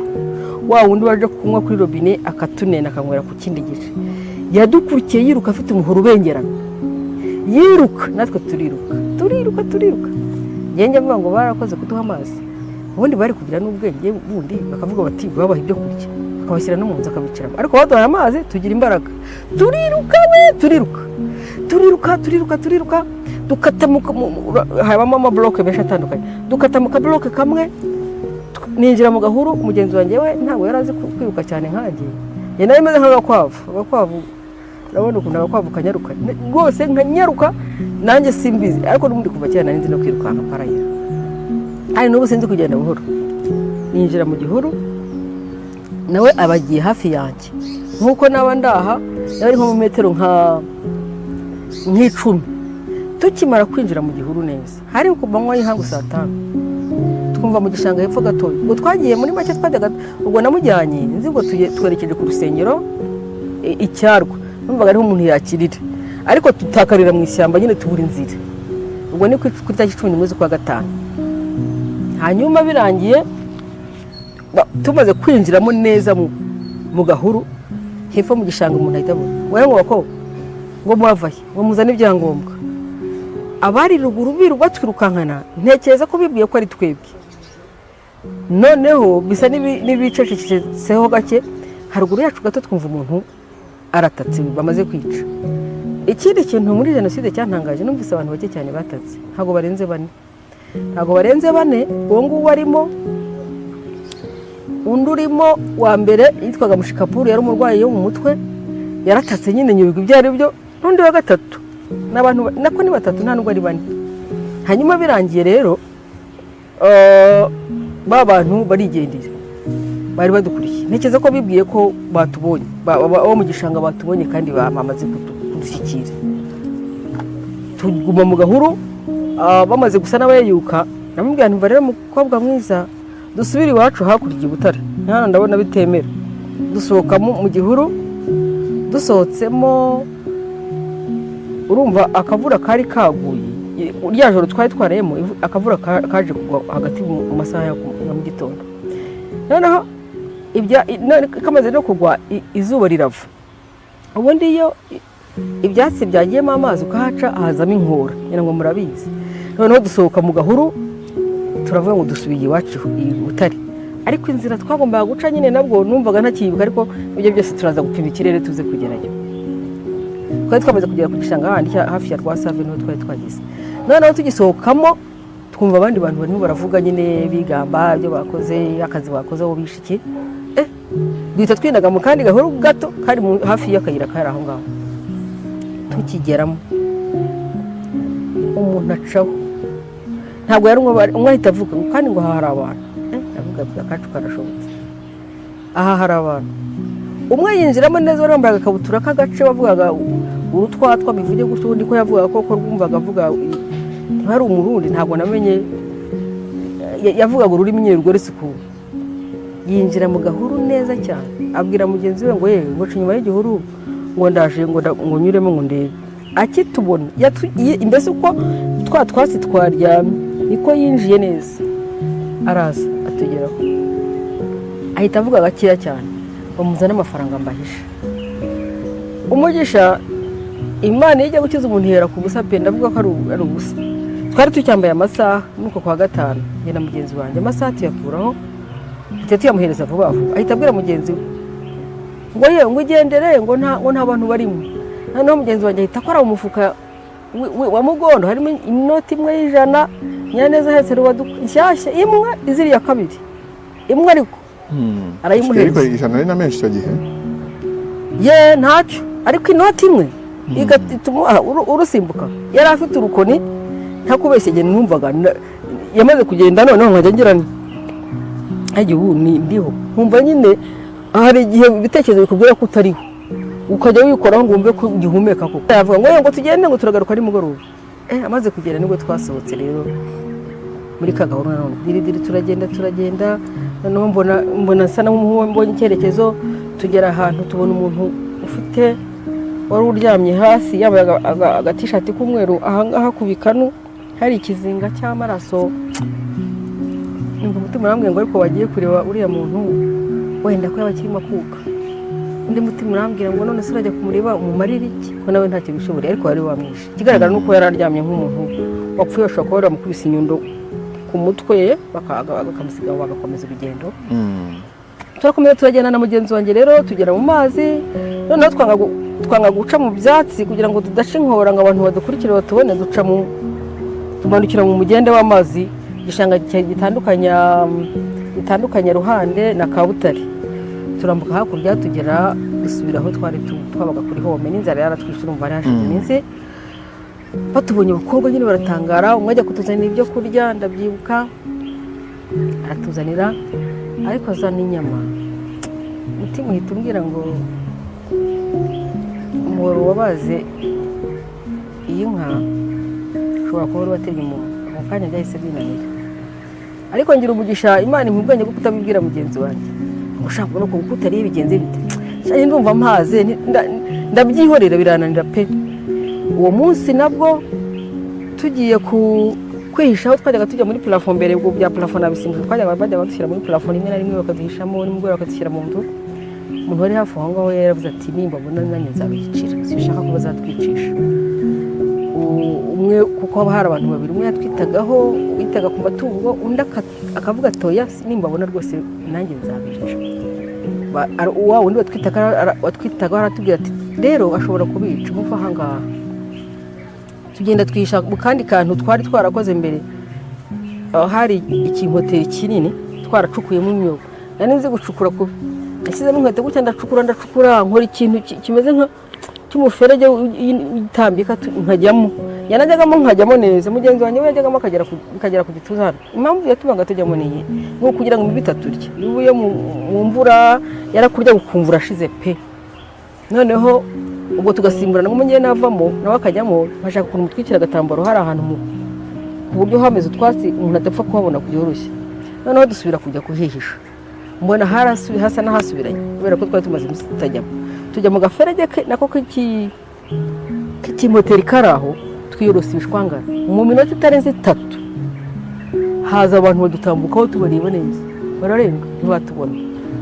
wa wundi waje kunywa kuri robine akatunena akanywera ku kindi gice, yadukurikiye yiruka afite umuhoro ubengerana, yiruka, natwe turiruka, turiruka, turiruka. Njye mvuga ngo barakoze kuduha amazi. Ubundi bari kugira n'ubwenge bundi bakavuga bati babaha ibyo kurya, bakabashyira no mu nzu akabicaramo, ariko baduhaye amazi tugira imbaraga, turiruka we, turiruka, turiruka, turiruka, turiruka, dukata habamo amabloke menshi atandukanye, dukata mu kabloke kamwe, ninjira mu gahuru. Mugenzi wanjye we ntabwo yari azi kwiruka cyane nkanjye. Njye nari meze nk'agakwavu. Agakwavu, urabona ukuntu agakwavu kanyaruka rwose, nkanyaruka nanjye simbizi, ariko n'ubundi kuva kera nari nzi no kwirukanka paraya, hari n'ubu sinzi kugenda buhoro. Ninjira mu gihuru, nawe aba agiye hafi yanjye nk'uko naba ndaha, nawe ari nko mu metero nk'icumi. Tukimara kwinjira mu gihuru neza, hari ku manywa y'ihangu saa 5, twumva mu gishanga hepfo gatoya. Ubwo twagiye muri make, twajyaga, ubwo namujyanye nzi ngo twerekeje ku rusengero icyarwa, numvaga ariho umuntu yakirira, ariko tutakarira mu ishyamba nyine, tubura inzira. Ubwo ni ku itariki 11 z'ukwa gatanu. Hanyuma birangiye, tumaze kwinjiramo neza mu gahuru hepfo mu gishanga, umuntu ahita abona ngo ngo bakobwa, ngo muravahe, ngo muzane ibyangombwa. Abari ruguru biru batwirukankana, ntekereza ko bibwiye ko ari twebwe. Noneho bisa n'ibicecetseho gake, haruguru yacu gato twumva umuntu aratatse, bamaze kwica. Ikindi kintu muri jenoside cyantangaje, numvise abantu bake cyane batatse, ntabwo barenze bane, ntabwo barenze bane. Uwo nguwo arimo, undi urimo wa mbere yitwaga Mushikapuru, yari umurwayi wo mu mutwe, yaratatse nyine nyoberwa ibyo ari byo, n'undi wa gatatu. N'abantu nako ni batatu, nta nubwo ari bane. Hanyuma birangiye rero, ba bantu barigendera bari badukurikiye, ntekereza ko bibwiye ko batubonye, abo mu gishanga batubonye kandi bamaze kudushyikira. Tuguma mu gahuru, bamaze gusa n'abayeyuka, namubwira nti: "Rero mukobwa mwiza, dusubire iwacu hakurya i Butare, hano ndabona bitemera." Dusohokamo mu gihuru, dusohotsemo, urumva akavura kari kaguye rya joro twari twarayemo, akavura kaje kugwa hagati mu masaha ya mu gitondo. Noneho kamaze no kugwa, izuba rirava. Ubundi iyo ibyatsi byagiyemo amazi ukahaca hazamo inkura, ngira ngo murabizi. Noneho dusohoka mu gahuru, turavuga ngo dusubiye iwacu i Butare, ariko inzira twagombaga guca nyine nabwo numvaga ntakiyibuka, ariko ibyo byose turaza gupima ikirere tuze kugerayo. Twari twamaze kugera ku gishanga handi hafi ya Rwasave, niho twari twageze. Noneho tugisohokamo, twumva abandi bantu barimo baravuga nyine, bigamba ibyo bakoze, akazi bakoze, aho bishe iki. Duhita twinaga mu kandi gahuru gato kari hafi y'akayira kari aho ngaho. Tukigeramo, umuntu acaho, ntabwo yari umwe, ahita avuga ngo kandi ngo aha hari abantu. Ndavuga ati akacu karashobotse, aha hari abantu. Umwe yinjiramo neza, wari wambaye agakabutura k'agace, wavugaga urutwatwa, bivuge gutyo, ubundi ko yavugaga koko rwumvaga avuga, ntihari Umurundi, ntabwo namenye, yavugaga ururimi nyine rugoretse ukuntu. Yinjira mu gahuru neza cyane, abwira mugenzi we ngo yewe, ngo ca inyuma y'igihuru, ngo ndaje, ngo nyuremo ngo ndebe. Akitubona, mbese uko twa twatsi twaryamye niko yinjiye neza, araza atugeraho, ahita avuga gakeya cyane ngo muzane amafaranga mbahishe. Umugisha, Imana iyo ijya gukiza umuntu ihera ku busa pe, ndavuga ko ari ubusa. Twari tucyambaye amasaha nuko kwa gatanu, njye na mugenzi wanjye, amasaha tuyakuraho, duhita tuyamuhereza vuba vuba. Ahita abwira mugenzi we ngo yewe, ngo ugendere, ngo nta bantu barimo. Noneho mugenzi wanjye ahita akora mu mufuka wa mugondo, harimo inoti imwe y'ijana, Nyiraneza ahetse rubaduka nshyashya imwe iziriya kabiri, imwe ariko arayimuhereza. Ariko 100 ari na menshi icyo gihe. Ye, ntacyo, ariko inoti imwe igatuma urusimbuka. Yari afite urukoni, ntakubeshye, njye numvaga Yamaze kugenda, noneho nkajya ngira nti hajya ubu ni ndiho, nkumva nyine hari igihe ibitekerezo bikubwira ko utariho, ukajya wikoraho ngo wumve ko ugihumeka koko. Yavuga ngo: "Ngo tugende," ngo turagaruka nimugoroba. Amaze kugenda nibwo twasohotse rero muri ka gahoro. Nanone diri diri, turagenda, turagenda, noneho mbona nsa n'aho mbonye icyerekezo. Tugera ahantu tubona umuntu ufite wari uryamye hasi, yambaye agatishati k'umweru, ahangaha ku bikanu hari ikizinga cy'amaraso. Numva umutima urambwiye ngo: "Ariko wagiye kureba uriya muntu, wenda ko yaba akirimo akuka." Undi mutima urambwira ngo: "None se urajya kumureba umumarire iki, ko nawe ntacyo bishoboreye?" Ariko wari wamwishe. Ikigaragara ni uko yari aryamye nk'umuntu wapfuye, bashobora kuba baramukubise inyundo ku mutwe, bakamusiga bagakomeza urugendo. Turakomeza turagenda na mugenzi wanjye rero, tugera mu mazi. Noneho twanga guca mu byatsi kugira ngo tudaca inkora ngo abantu badukurikire batubone. Duca mu tumanukira mu mugende w'amazi, igishanga gitandukanya Ruhande na Kabutare. Turambuka hakurya, tugera dusubira aho twari twabaga kuri home. N'inzara yaratwishe, urumva hari hashize iminsi. Batubonye abakobwa nyine baratangara, umwe ajya kutuzanira ibyo kurya. Ndabyibuka, aratuzanira ariko azana inyama. Umutima uhita umbwira ngo: "Umuhoro wabaze iyi nka ushobora kuba wari watemye umuntu." Ako kanya byahise binanira, ariko ngira umugisha, Imana impa ubwenge bwo kutabibwira mugenzi wanjye ngo: "Ushaka kubona ukuntu utariye bigenze bite?" Sha, ndumva mpaze, ndabyihorera, birananira pe. Uwo munsi nabwo tugiye ku kwihisha aho twajyaga tujya muri plafond mbere. Ubwo bya plafond nabisimbuje, twajyaga bajya badushyira muri plafond rimwe na rimwe bakaduhishamo, nimugoroba bakadushyira mu nzu. Umuntu wari hafi aho ngaho yaravuze ati: "Nimba mbona nanjye nzabiyicira, sinshaka ko bazatwicisha." Umwe, kuko haba hari abantu babiri, umwe yatwitagaho, witaga ku matungo, undi akavuga ati: "Oya, nimba abona rwose nanjye nzabica." Wa wundi watwitagaho aratubwira ati: "Rero ashobora kubica, muva aha ngaha." Tugenda twihisha mu kandi kantu twari twarakoze mbere. Aho hari ikimpoteri kinini twaracukuyemo imyobo. Nari nzi gucukura kubi, nashyizemo inkweto gutya, ndacukura, ndacukura, nkora ikintu kimeze nka cy'umuferege utambika, nkajyamo. Yanajyagamo nkajyamo neza, mugenzi wanjye we yajyagamo akagera ku gituza hano. Impamvu yatumaga tujyamo ni iyi, ni ukugira ngo imibu itaturya. Iyo uvuye mu mvura yarakurya ukumva urashize pe. Noneho ubwo tugasimburana, ngo njye navamo nawe akajyamo, nkashaka ukuntu mutwikira agatambaro hari ahantu ku buryo hameze utwatsi umuntu adapfa kuhabona byoroshye. Noneho dusubira kujya kuhihisha, mbona hasa n'ahasubiranye kubera ko twari tumaze iminsi tutajyamo. Tujya mu gaferege nako k'ikimoteri kari aho, twiyorosa ibishwangara. Mu minota itarenze 3 haza abantu badutambukaho, tubareba neza, bararenga ntibatubona.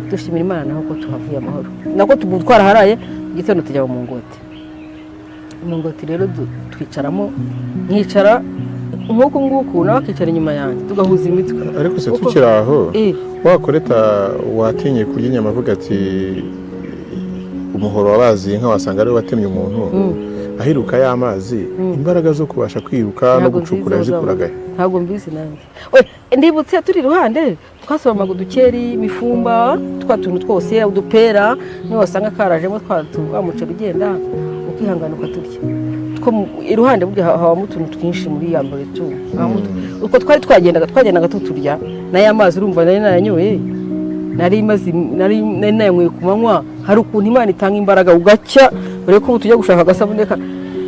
Dushimira Imana naho ko tuhavuye amahoro. Nako tubu twaraharaye, mu gitondo tujya mu mungoti. Umungoti rero twicaramo, nkicara nk'uku nguku, nawe akicara inyuma yanjye, tugahuza imitwe. Ariko se Kuko- tukiri aho, Eh, wakoreta watinye kurya inyama avuga ati: "Umuhoro wabaziye inka wasanga ariwe watemye umuntu," ahiruka y'amazi, imbaraga zo kubasha kwiruka no Ntabwo gucukura nziza. yazikuraga he? Ntabwo mbizi nanjye. We, ndibutse turi iruhande twasoromaga udukeri, imifumba, twa tuntu twose, udupera, niyo wasanga karajemo wa muceri ugenda ukihangana ukaturya. Iruhande burya habamo utuntu twinshi muri ya mbere tu. Utwo twari twagendaga tuturya n'aya mazi. Urumva nari nayanyoye, nari maze nari nayanyweye ku manywa. Hari ukuntu Imana itanga imbaraga ugacya, urebe ko ubu tujya gushaka agasabune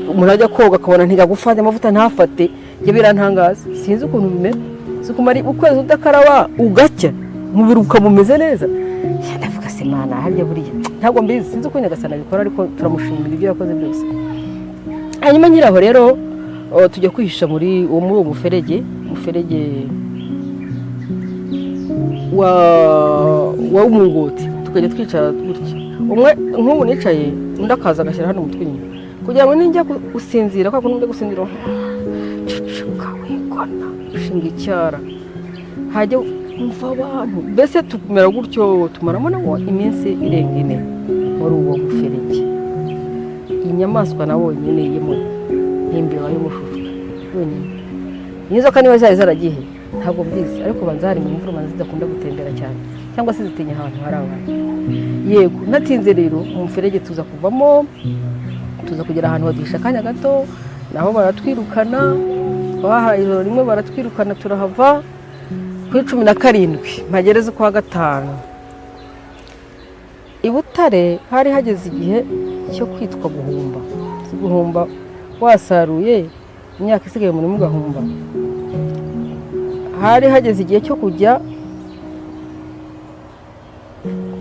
umuntu ajya koga akabona ntigagufate, amavuta ntafate. Njye birantangaza, sinzi ukuntu bimera. Si kumara ukwezi udakaraba ugacya, umubiri ukaba umeze neza. Ya, ndavuga se Mana harya buriya ntabwo mbizi, sinzi uko Nyagasani abikora, ariko turamushimira ibyo yakoze byose. Hanyuma nkiri aho rero, tujya kwihisha muri uwo muferege wa w'umungoti, tukajya twicara gutya, umwe nk'ubu nicaye, undi akaza agashyira hano umutwe inyuma kugira ngo ninjya gusinzira, kwa kundi njya gusinzira, ceceka, wikona, ushinga icyara, hajya umva abantu. Mbese tumera gutyo, tumaramo nawo iminsi irenga 4 muri uwo muferege. Iyi nyamaswa nabonye ni iyimwe, ni imbeba y'umushushwe yonyine. Inzoka niba zari zaragiye ntabwo mbizi, ariko banza hari mu mvura, banza zidakunda gutembera cyane cyangwa se zitinya ahantu hari abantu. Yego, natinze rero mu muferege, tuza kuvamo, tuza kugera ahantu baduhisha akanya gato, naho baratwirukana. Twahaye ijoro rimwe, baratwirukana, turahava kuri 17, mpagereze ukwa gatanu. I Butare hari hageze igihe cyo kwitwa guhumba. Si guhumba, wasaruye imyaka isigaye mu murima ugahumba. Hari hageze igihe cyo kujya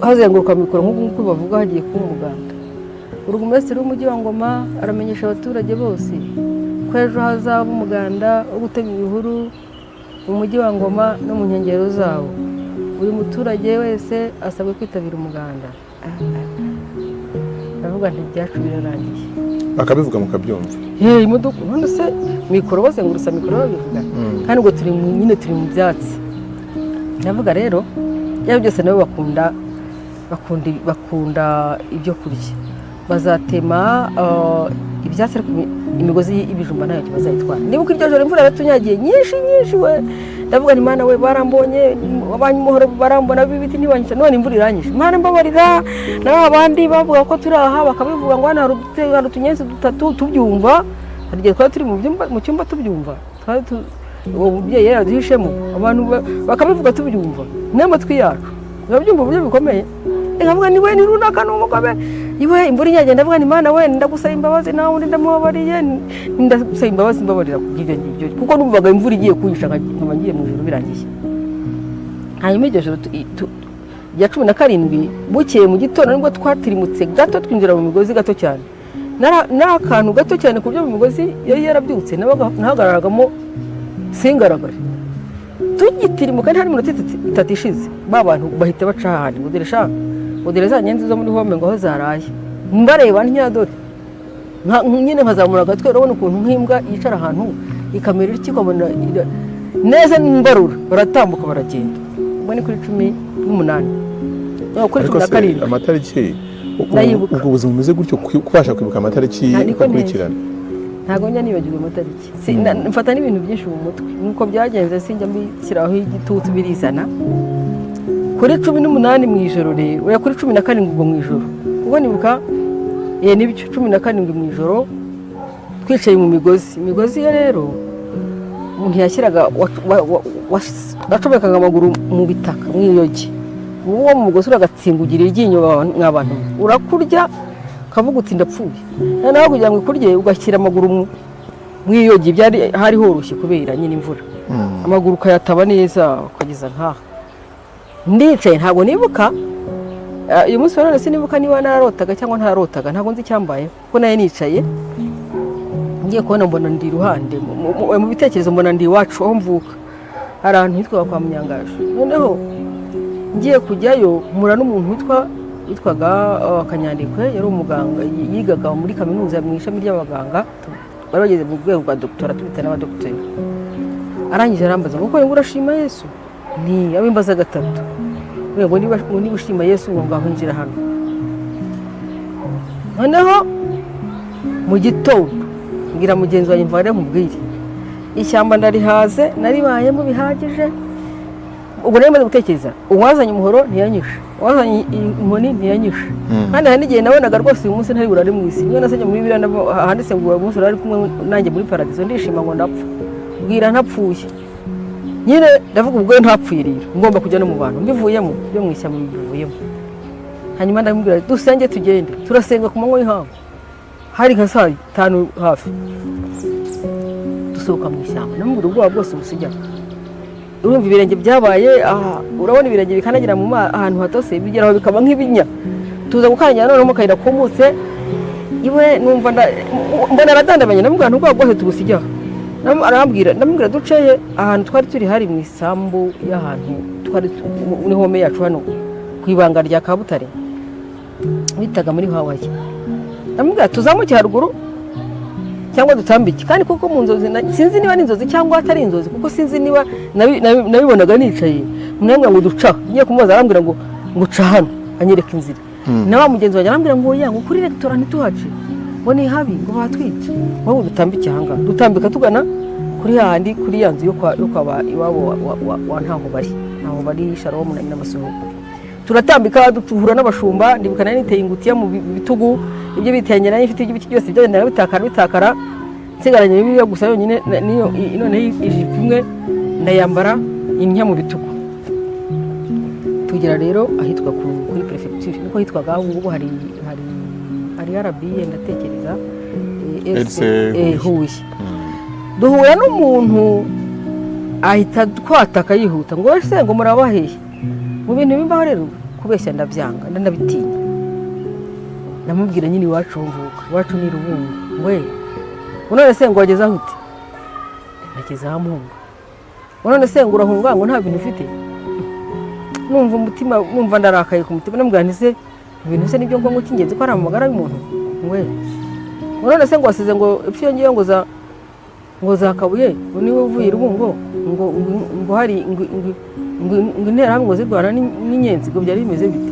hazenguruka mikoro nk'uku nguku bavuga hagiye kuba umuganda. Burugumesitiri w'umujyi wa Ngoma aramenyesha abaturage bose ko ejo hazaba umuganda wo gutema ibihuru mu mujyi wa Ngoma no mu nkengero zawo. Buri muturage wese asabwe kwitabira umuganda. Ndavuga nti ibyacu birarangiye. Bakabivuga mukabyumva? Hey, imodoka, none se mikoro, bazengurutsa mikoro babivuga, kandi ubwo turi mu nyine, turi mu byatsi. Ndavuga rero byaba byose nabo bakunda ibyo kurya, bazatema ibyatsi, ariko imigozi y'ibijumba ntayo bazayitwara. Nibuka iryo joro imvura yaratunyagiye nyinshi nyinshi we. Ndavuga nti: "Mana we, barambonye abanyumuhoro, barambona b'ibiti, ntibanyica, none imvura iranyishe. Mana mbabarira." Naho abandi bavuga ko turi aha, bakabivuga ngo hano hari utunyenzi dutatu, tubyumva. Hari igihe twari turi mu cyumba tubyumva, uwo mubyeyi yaraduhishemo, abantu bakabivuga tubyumva n'amatwi yacu, turabyumva uburyo bikomeye. Nkavuga ni we, ni runaka, ni umugome iwe. Imvura inyagiye, ndavuga ni: "Mana we, ndagusaba imbabazi, nawe undi ndamubabariye, ndagusaba imbabazi, mbabarira kubw'ibyo ngibyo," kuko numvaga imvura igiye kunyisha nkaba ngiye mu ijoro birangiye. Hanyuma iryo joro rya 17, bukeye mu gitondo nibwo twatirimutse gato, twinjira mu migozi gato cyane. Nari akantu gato cyane ku buryo mu migozi yari yarabyutse nahagararagamo singaragare. Tugitirimuka, ntari minota itatu ishize, ba bantu bahita baca ahandi ngo dore sha, ngo dore za nyenzi zo muri home, ngo aho zaraye. Mbareba ntiyadore nyine nkazamura agatwe, urabona ukuntu nk'imbwa yicara ahantu ikamera itya, ukabona neza mbarura, baratambuka baragenda. Ubwo ni kuri 18, no, kuri Ariko cumi na se karindwi. amatariki Ndayibuka. Ubwo buzima bumeze gutyo, kubasha kwibuka amatariki Nta, niko ugakurikirana? Ntabwo njya nibagirwa amatariki. Mfata n'ibintu byinshi mu mutwe nk'uko byagenze, sinjya mbishyiraho igitutu, birizana. Kuri 18 mu ijoro rero, oya, kuri 17 ubwo mu ijoro, kuko nibuka nibyo, 17 mu ijoro twicaye mu migozi. Imigozi ye rero umuntu yashyiraga wacomekaga amaguru mu bitaka, mu iyogi. Uwo mu mugozi uragatsingugira iryinyo mwa bantu, urakurya ukavuga uti ndapfuye. Noneho kugira ngo ikurye ugashyira amaguru mu iyogi, byari hari horoshye kubera nyine imvura, amaguru ukayataba neza ukageza nkaha. Ndicaye, ntabwo nibuka uyu munsi wa none sinibuka niba nararotaga cyangwa ntararotaga, ntabwo nzi icyambaye, kuko nayo nicaye ngiye kubona mbona ndi iruhande mu bitekerezo, mbona ndi iwacu aho mvuka, hari ahantu hitwaga kwa Munyangaje. Noneho ngiye kujyayo mpura n'umuntu witwaga Kanyandekwe, yari umuganga, yigaga muri kaminuza mu ishami ry'abaganga, bari bageze mu rwego rwa dogitora, tubita n'abadogiteri. Arangije arambaza ngo: "Ngo urashima Yesu?" Nti abimbaza gatatu ngo niba ushima Yesu, ngo ngaho injira hano. Noneho mu gitondo mbwira mugenzi wanjye, mvare nkubwire, ishyamba ndarihaze, naribayemo bihagije. Ubwo nari maze gutekereza, uwazanye umuhoro ntiyanyishe, uwazanye inkoni ntiyanyishe, kandi hari n'igihe nabonaga rwose uyu munsi ntari burare mu isi. Niyo nasabye muri Bibiliya handitse ngo uyu munsi urari kumwe nanjye muri paradizo, ndishima ngo ndapfa bwira ntapfuye. Nyine ndavuga ubwo ntapfuye rero ngomba kujya no mu bantu, mbivuyemo byo mu ishyamba mbivuyemo. Hanyuma ndamubwira dusenge tugende, turasenga ku manywa y'ihangu, hari nka saa tanu hafi, dusohoka mu ishyamba. Ndamubwira ubwoba bwose busigaye, urumva ibirenge byabaye aha, urabona ibirenge bikandagira mu ahantu hatose bigeraho bikaba nk'ibinya. Tuza gukandagira noneho mu kayira kumutse iwe, numva mbona aradandabanye. Ndamubwira nti ubwoba bwose tubusigaho. Arambwira, ndamubwira duceye ahantu twari turi, hari mu isambu y'ahantu twari muri home yacu hano ku ibanga rya Kabutare bitaga muri Hawaii. Ndamubwira tuzamuke haruguru cyangwa dutambike, kandi kuko mu nzozi sinzi niba ari inzozi cyangwa atari inzozi, kuko sinzi niba nabibonaga nicaye. Umuntu ngo duca, ngiye kumubaza arambwira ngo ca hano, anyereka inzira. Na wa mugenzi wanjye arambwira ngo oya, ngo kuri resitora ntituhace, ngo ni habi, ngo batwica, wowe dutambike ahangaha. Dutambika tugana kuri hahandi, kuri ya nzu yo kwa iwabo wa Ntaho bari Shalom na Nyinamasuhuko. Turatambika, duhura n'abashumba. Ndibuka nari niteye ingutiya mu bitugu, ibyo bitenge nari mfite, iby'ibiti byose byagendaga bitakara bitakara. Nsanga Nsigaranye Bibiliya gusa yonyine, niyo noneho ijipo imwe ndayambara innya mu bitugu. Tugera rero ahitwa kuri perefegitura, niko hitwaga. Ubu ngubu hari RBA, ndatekereza RC. Huye. Duhura n'umuntu ahita twataka yihuta ngo: "Ese ngo murabahehe?" Mu bintu bimbaho rero, kubeshya ndabyanga, ndanabitinya. Ndamubwira nyine iwacu mvuka, iwacu ni Rubungo. We none se ngo wageze aho ute? Nageze aho mpunga. None se ngo urahunga ngo nta bintu ufite? Numva umutima, numva ndarakaye ku mutima. Ndamubwira nti: "Se ibintu se nibyo ngombwa cy'ingenzi ko ari amagara y'umuntu?" We ngo: "None se ngo wasize ngo ipfa iyo ngiyo ngo za Kabuye, ngo niwe uvuye i Rubungo, ngo hari ngo Interahamwe ngo zirwana n'inyenzi, ngo byari bimeze bite?"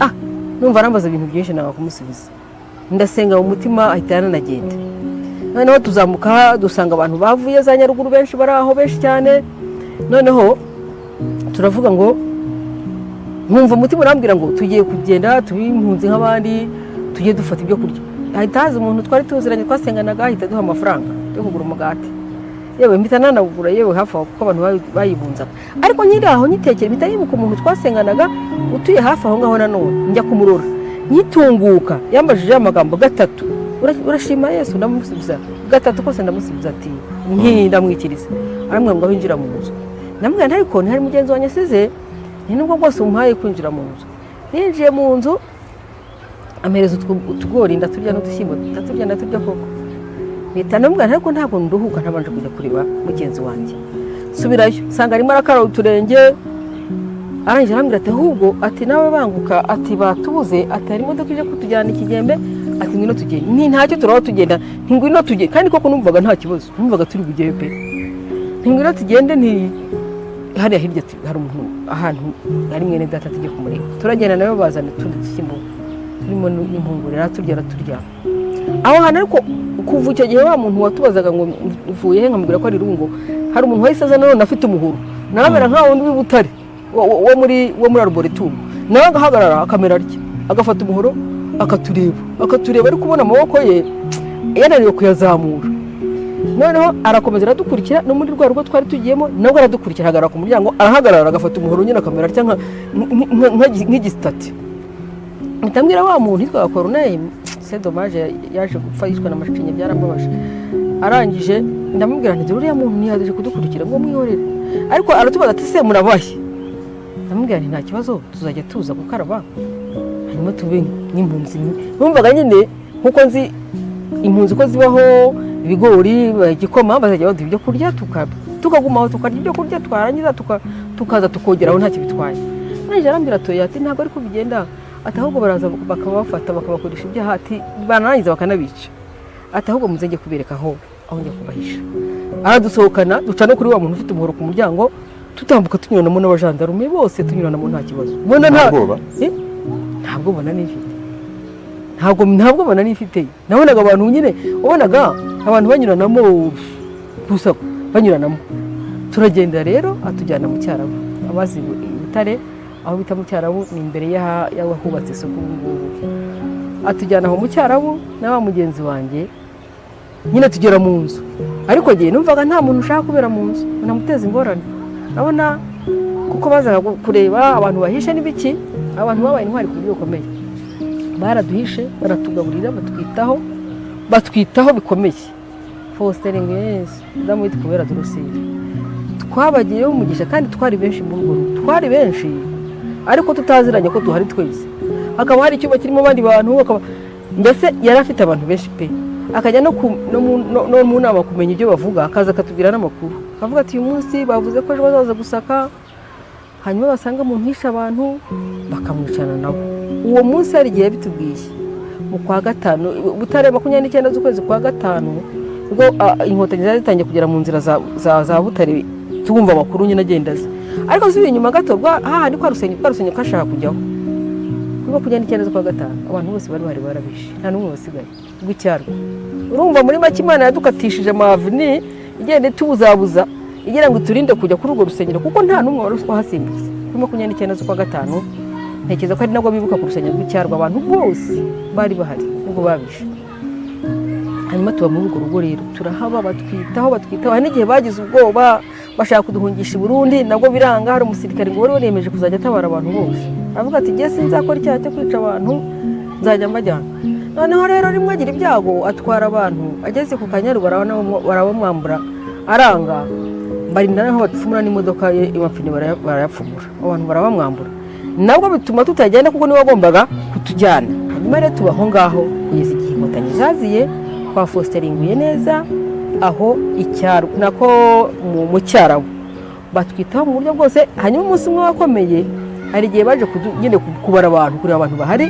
Ah, numva arambaza ibintu byinshi, nanga kumusubiza. Ndasenga mu mutima, ahita yananagenda. Noneho tuzamuka, dusanga abantu bavuye za Nyaruguru benshi bari aho, benshi cyane. Noneho turavuga ngo, nkumva umutima urambwira ngo tugiye kugenda tube impunzi nk'abandi, tujye dufata ibyo kurya. Hahita haza umuntu twari tuziranye, twasenganaga, ahita aduha amafaranga yo kugura umugati. Yewe, mpita nanawugura, yewe, hafi aho, kuko abantu bayibunzaga. Ariko nkiri aho nyitekera, mpita yibuka umuntu twasenganaga utuye hafi aho ngaho. Nanone njya kumurora. Nyitunguka yambajije amagambo gatatu: "Urashima Yesu?" Ndamusubiza gatatu kose, ndamusubiza ati nti ndamwikiriza. Arambwira ngo aho injira mu nzu. Ndamubwira nti: "Ariko ntihari mugenzi wanjye asize." Ni nubwo bwose umuhaye kwinjira mu nzu. Ninjiye mu nzu, ampereza utugori ndaturya, n'udushyimbo ndaturya, ndaturya koko. Mpita ndamubwira nti: "Ariko ntabwo nduhuka ntabanje kujya kureba mugenzi wanjye." Subirayo, nsanga arimo arakaraba uturenge. Arangije arambwira ati: "Ahubwo," ati, "nawe banguka," ati, "batubuze," ati, "hari imodoka ije kutujyana Ikigembe," ati, "ngwino tugende." Ni ntacyo, turaba tugenda. Nti: "Ngwino tugende." Kandi koko numvaga nta kibazo, numvaga turi bugeyo pe. Nti: "Ngwino tugende." Nti: "Hariya hirya hari umuntu, ahantu hari mwene data, tujye kumureba." Turagenda, nawe bazana utundi dushyimbo turimo n'impungure, araturya, araturya aho hantu. Ariko kuva icyo gihe, wa muntu watubazaga ngo uvuye he, nkamubwira ko ari Rungo, hari umuntu wahise aza nanone afite umuhoro, nawe amera nka wundi w'i Butare wo muri arboretum, nawe agahagarara akamera atya, agafata umuhoro, akatureba, akatureba, ariko ubona amaboko ye yananiwe kuyazamura. Noneho arakomeza aradukurikira no muri rwa rugo twari tugiyemo, nabwo aradukurikira, ahagarara ku muryango, arahagarara, agafata umuhoro nyine, akamera atya nk'igisitati. Mpita mbwira wa muntu yitwaga Corneille, c'est dommage, yaje gupfa yishwe na mashinya, byarambabaje. Arangije ndamubwira nti: "Dore uriya muntu ntiyaje kudukurikira." Ngo: "Mwihorere." Ariko aratubaza ati: "Se murabaye?" Ndamubwira nti: "Nta kibazo, tuzajya tuza gukaraba, hanyuma tube nk'impunzi." Numvaga nyine nkuko nzi impunzi ko zibaho, ibigori, igikoma, bazajya baduha ibyo kurya, tukagumaho tukarya ibyo kurya, twarangiza tukaza tukogeraho, ntacyo bitwaye. Arangije arambwira atoya, ati: "Ntabwo ariko bigenda," ati, "ahubwo baraza bakabafata, bakabakoresha ibyaha," ati, "banarangiza bakanabica," ati, "ahubwo muze njye kubereka aho njya kubahisha." Aradusohokana, duca no kuri wa muntu ufite umuhoro ku muryango, tutambuka tunyuranamo n'abajandarume bose, tunyuranamo nta kibazo. Ubona Nta bwoba? Eh? Nta bwoba nari mfite, ntabwo, nta bwoba nari mfite. Nabonaga abantu nyine, wabonaga abantu banyuranamo gusa, banyuranamo. Turagenda rero, atujyana mu Cyarabu. Abazi i Butare, aho bita mu Cyarabu ni imbere y'ahubatse isoko ubu ngubu. Atujyana aho mu Cyarabu na wa mugenzi wanjye nyine, tugera mu nzu. Ariko njye numvaga nta muntu ushaka kubera mu nzu namuteza ingorane. Urabona, kuko bazaga kureba abantu bahishe n'ibiki. Abantu babaye intwari ku buryo bukomeye, baraduhishe, baratugaburira, batwitaho, batwitaho bikomeye. Faustin Ngwezi, damu witwa Kubera Dorosire, twabagiyeho umugisha. Kandi twari benshi muri urwo rugo, twari benshi ariko tutaziranye ko duhari twese. Hakaba hari icyumba kirimo abandi bantu, hakaba mbese yari afite abantu benshi pe. Akajya no mu nama kumenya ibyo bavuga, akaza akatubwira n'amakuru, akavuga ati: "Uyu munsi bavuze ko ejo bazaza gusaka, hanyuma basanga umuntu hishe abantu bakamwicana nabo." Uwo munsi hari igihe yabitubwiye mu kwa gatanu, Butare, 29 z'ukwezi kwa gatanu, ubwo Inkotanyi zari zitangiye kugera mu nzira za Butare, twumva amakuru nyine agenda aza. Ariko nsubiye inyuma gato, hahandi kwa rusenge kashaka kujyaho, kuri 29 z'ukwa gatanu, abantu bose bari bahari barabishe, nta n'umwe wasigaye rw'icyarwa. Urumva muri make Imana yadukatishije amavini, igenda itubuzabuza, igira ngo iturinde kujya kuri urwo rusengero, kuko nta n'umwe wari wahasimbutse kuri 29 z'ukwa gatanu. Ntekereza ko ari nabwo bibuka ku rusengero rw'icyarwa, abantu bose bari bahari nubwo babishe. Hanyuma rero Hanyuma tuba muri urwo rugo rero, turahaba, batwitaho, batwitaho. Hari n'igihe bagize ubwoba bashaka kuduhungisha i Burundi, nabwo biranga. Hari umusirikare ngo wari waremeje kuzajya atabara abantu bose, avuga ati: "Jye sinzakora icyaha cyo kwica abantu, nzajya mbajyana." Noneho rero rimwe agira ibyago, atwara abantu, ageze ku Kanyaru barabamwambura, aranga, barinda naho bapfumura n'imodoka ye, amapine barayapfumura, abantu barabamwambura, nabwo bituma tutagenda kuko niwe wagombaga kutujyana. Hanyuma rero tuba aho ngaho kugeza igihe Inkotanyi zaziye kwa Faustin Ringuye neza aho icyaro nako mu Cyarabu, batwitaho mu buryo bwose. Hanyuma umunsi umwe wakomeye, hari igihe baje nyine kubara abantu, kureba abantu bahari.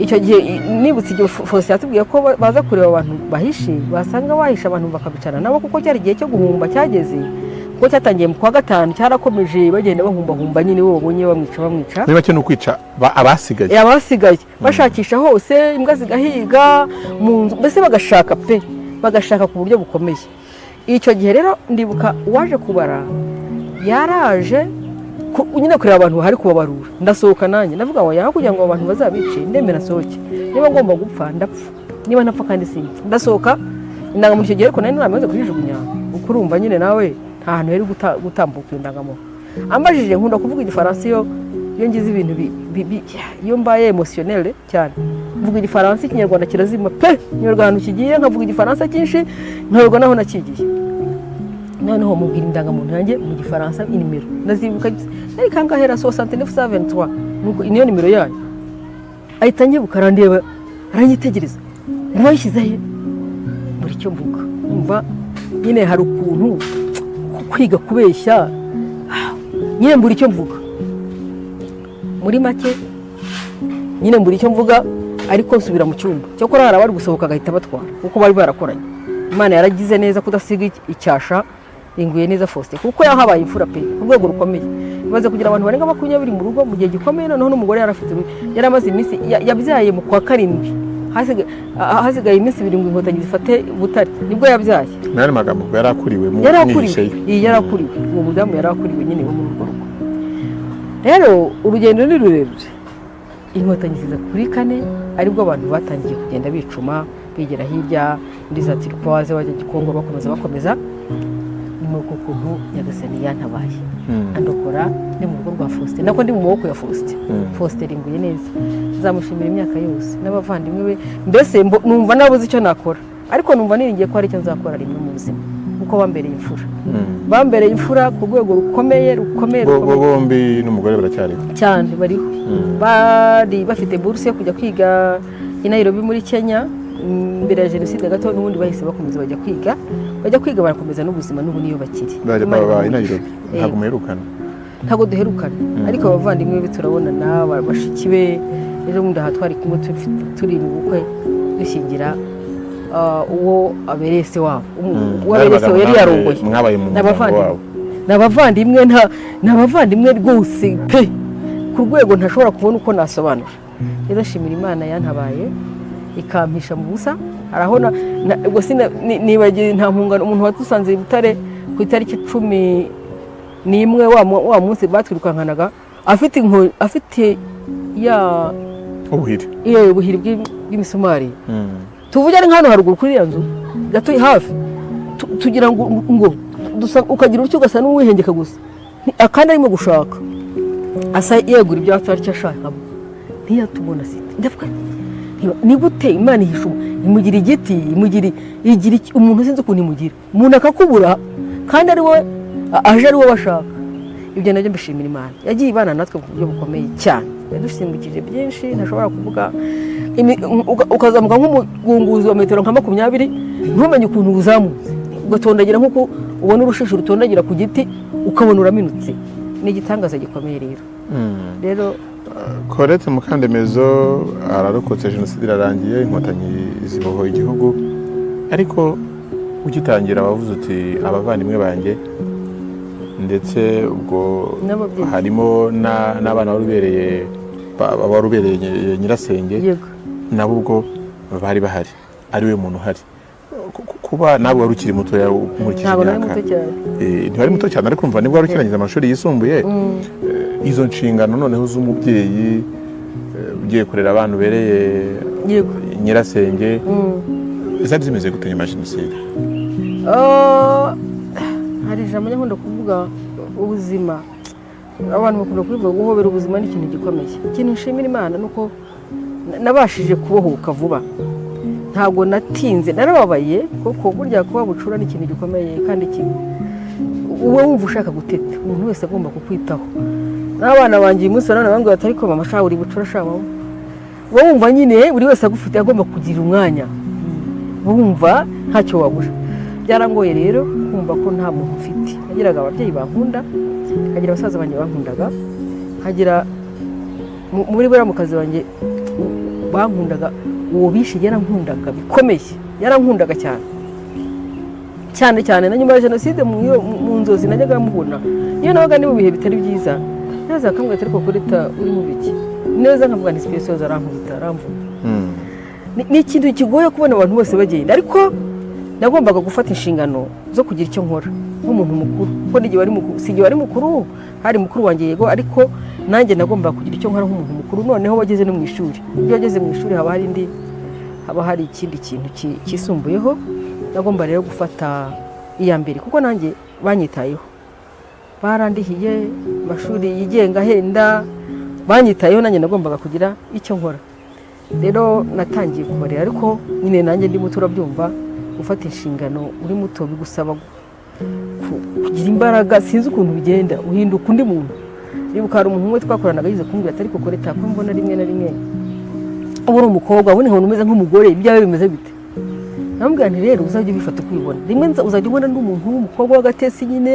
Icyo gihe nibutse igihe Faustin yatubwiye ko baza kureba abantu bahishe, basanga bahishe abantu bakabicarana nabo, kuko cyari igihe cyo guhumba cyageze, kuko cyatangiye mu kwa gatanu, cyarakomeje, bagenda bahumbahumba nyine, bo babonye bamwica, bamwica. Muri make ni ukwica abasigaye. Abasigaye, bashakisha hose, imbwa zigahiga mu nzu, mbese bagashaka pe, bagashaka ku buryo bukomeye. Icyo gihe rero ndibuka uwaje kubara yaraje nyine kureba abantu bahari, kubabarura. Ndasohoka nanjye, ndavuga ngo yaho kugira ngo abo bantu bazabice, ndemera nsohoke, niba ngomba gupfa ndapfa, niba ntapfa kandi simpfa. Ndasohoka, indangamuntu icyo gihe ariko nari naramaze kuyijugunya, kuko urumva nyine nawe nta hantu yari gutambuka iyo ndangamuntu. Ambajije, nkunda kuvuga Igifaransa iyo ngize ibintu iyo mbaye émotionnelle cyane, mvuga Igifaransa, Ikinyarwanda kirazima pe. Nyoberwa ahantu kigiye, nkavuga Igifaransa cyinshi, nkayoberwa naho nakigiye. Noneho mubwira indangamuntu yanjye mu Gifaransa, inimero ndazibuka, nari kangahera, 69 123, nuko niyo nimero yayo. Ahita anyibuka, arandeba, aranyitegereza ngo wayishyize he? Buri icyo mvuga, umva nyine hari ukuntu kwiga kubeshya nyine, mbura icyo mvuga. Muri make nyine mbura icyo mvuga, ariko nsubira mu cyumba. Cyakora hari abari gusohoka agahita batwara, kuko bari barakoranye. Imana yaragize neza kudasiga icyasha Ringuye neza Faustin, kuko yahabaye imfura pe, ku rwego rukomeye. Imaze kugira abantu barenga 20 mu rugo mu gihe gikomeye. Noneho n'umugore yari afite, yari amaze iminsi yabyaye mu kwa karindwi, hasigaye iminsi 2 ngo Inkotanyi zifate Butare, nibwo yabyaye. Mu yandi magambo yari akuriwe mu Yari akuriwe. mwihisheyo. Iyi yari akuriwe, uwo mudamu yari akuriwe nyine wo muri urwo rugo. Rero urugendo ni rurerure. Inkotanyi ziza kuri kane, aribwo abantu batangiye kugenda bicuma, bigera hirya muri za Turquoise, bajya Gikongo, bakomeza, bakomeza. Ni muri uko kuntu Nyagasani yantabaye, andokora ndi mu rugo rwa Faustin, nako ndi mu maboko ya Faustin. Faustin Ringuye neza, nzamushimira imyaka yose n'abavandimwe be. Mbese numva nabuze icyo nakora, ariko numva niringiye ko hari icyo nzakora rimwe mu buzima, kuko bambereye imfura, bambereye imfura ku rwego rukomeye, rukomeye, Bo rukomeye. Bombi n'umugore baracyariho? Cyane, bariho. Bari bafite buruse yo kujya kwiga i Nairobi muri Kenya mbere ya jenoside gato, n'ubundi bahise bakomeza bajya kwiga, bajya kwiga, barakomeza n'ubuzima, n'ubu niyo bakiri. Bari Imana baba i ibahe Nairobi? umugisha. Ntabwo muherukana? Ntabwo duherukana, ariko abavandimwe be turabonana, bashiki be. Rero ubundi aha twari kumwe turi mu bukwe dushyingira uwo abereye se wabo. Uwo abereye se yari yarongoye. Mwabaye mu Ni muryango abavandimwe. wabo. Ni abavandimwe, nta ni abavandimwe rwose pe, ku rwego ntashobora kubona uko nasobanura. Rero shimira Imana yantabaye ikampisha mu busa. Hari aho ubwo nibagiwe, nta mpungano. Umuntu wadusanze i Butare ku itariki 11, wa munsi batwirukankanaga, afite inkoni, afite ya Ubuhiri. Iyo ubuhiri bw'imisumari. Tuvuge ari nk'hano haruguru kuri iriya nzu gato hafi, tugira ngo ukagira utyo ugasa n'uwihengeka gusa. Akandi arimo gushaka, asa yegura ibyatsi aricyo ashakamo, ntiyatubona site. Ndavuga ni gute Imana ihisha imugira igiti, imugira igira umuntu, sinzi ukuntu imugira umuntu akakubura kandi ari we aje, ari we bashaka. Ibyo nabyo mbishimira Imana yagiye ibana natwe ku buryo bukomeye cyane, yadusimbukije byinshi ntashobora kuvuga. Ukazamuka nk'umugunguzi wa metero nka 20, ntumenye ukuntu uzamutse, ugatondagira nk'uko ubona urushishi rutondagira ku giti, ukabona uraminutse. Ni igitangaza gikomeye rero. Rero Colette Mukandemezo ararokotse, jenoside irarangiye, Inkotanyi zibohoye igihugu, ariko ugitangira wavuze uti abavandimwe banjye, ndetse ubwo N'ababyeyi. harimo n'abana wari ubereye wari ubereye nyirasenge. Yego. Nabo ubwo bari bahari, ari we muntu uhari. Kuba nawe wari ukiri mutoya nkurikije Ntabwo nari imyaka. muto cyane. Ntiwari muto cyane, ariko umva nibwo wari ukirangiza amashuri yisumbuye. Izo nshingano noneho z'umubyeyi, ugiye kurera abana ubereye Yego. nyirasenge. Zari zimeze gute nyuma ya jenoside? Hari ijambo nkunda kuvuga, ubuzima. Abantu bakunda kubivuga, guhobera ubuzima ni ikintu gikomeye. Ikintu nshimira Imana ni uko nabashije kubohoka vuba, ntabwo natinze. Narababaye kuko burya kuba bucura ni ikintu gikomeye kandi kibi, uba wumva ushaka guteta, umuntu wese agomba kukwitaho. N'abana banjye uyu munsi wa none bambwira bati: "Ariko mama, sha, uri bucura sha mama." Uba wumva nyine buri wese agufite, agomba kugira umwanya, uba wumva ntacyo wabura. Byarangoye rero kumva ko nta muntu mfite. Nagiraga ababyeyi bankunda, nkagira abasaza banjye bankundaga, nkagira muri buriya banjye bankundaga. Uwo bishe yarankundaga bikomeye, yarankundaga cyane cyane cyane. Na nyuma ya jenoside mu nzozi najyaga mubona. Iyo nabaga ni mu bihe bitari byiza, neza akambwira ati: "Ariko Koreta, uri mu biki?" Neza nkavuga nti: "Sipesiyoza arankubita, aramvuga." Ni ikintu kigoye kubona abantu bose bagenda, ariko nagombaga gufata inshingano zo kugira icyo nkora nk'umuntu mukuru, kuko n'igihe wari mukuru, si igihe wari mukuru, hari mukuru wanjye yego, ariko nanjye nagombaga kugira icyo nkora nk'umuntu mukuru. Noneho wageze no mu ishuri, iyo wageze mu ishuri haba hari indi, haba hari ikindi kintu kisumbuyeho. Nagomba rero gufata iya mbere kuko nanjye banyitayeho, barandihiye amashuri yigenga ahenda, banyitayeho, nanjye nagombaga kugira icyo nkora. Rero natangiye kubarera, ariko nyine nanjye ndi muto, urabyumva, gufata inshingano uri muto bigusaba kugira imbaraga. Sinzi ukuntu bigenda, uhinduka undi muntu. Nibuka hari umuntu umwe twakoranaga yize kumbwira ati: "Ariko Koreta, ko mbona rimwe na rimwe uba uri umukobwa, ubundi nkabona umeze nk'umugore, ibyawe bimeze bite?" Namubwira nti: "Rero uzajya ubifata uko ubibona. Rimwe uzajya ubona ndi umuntu w'umukobwa w'agatesi nyine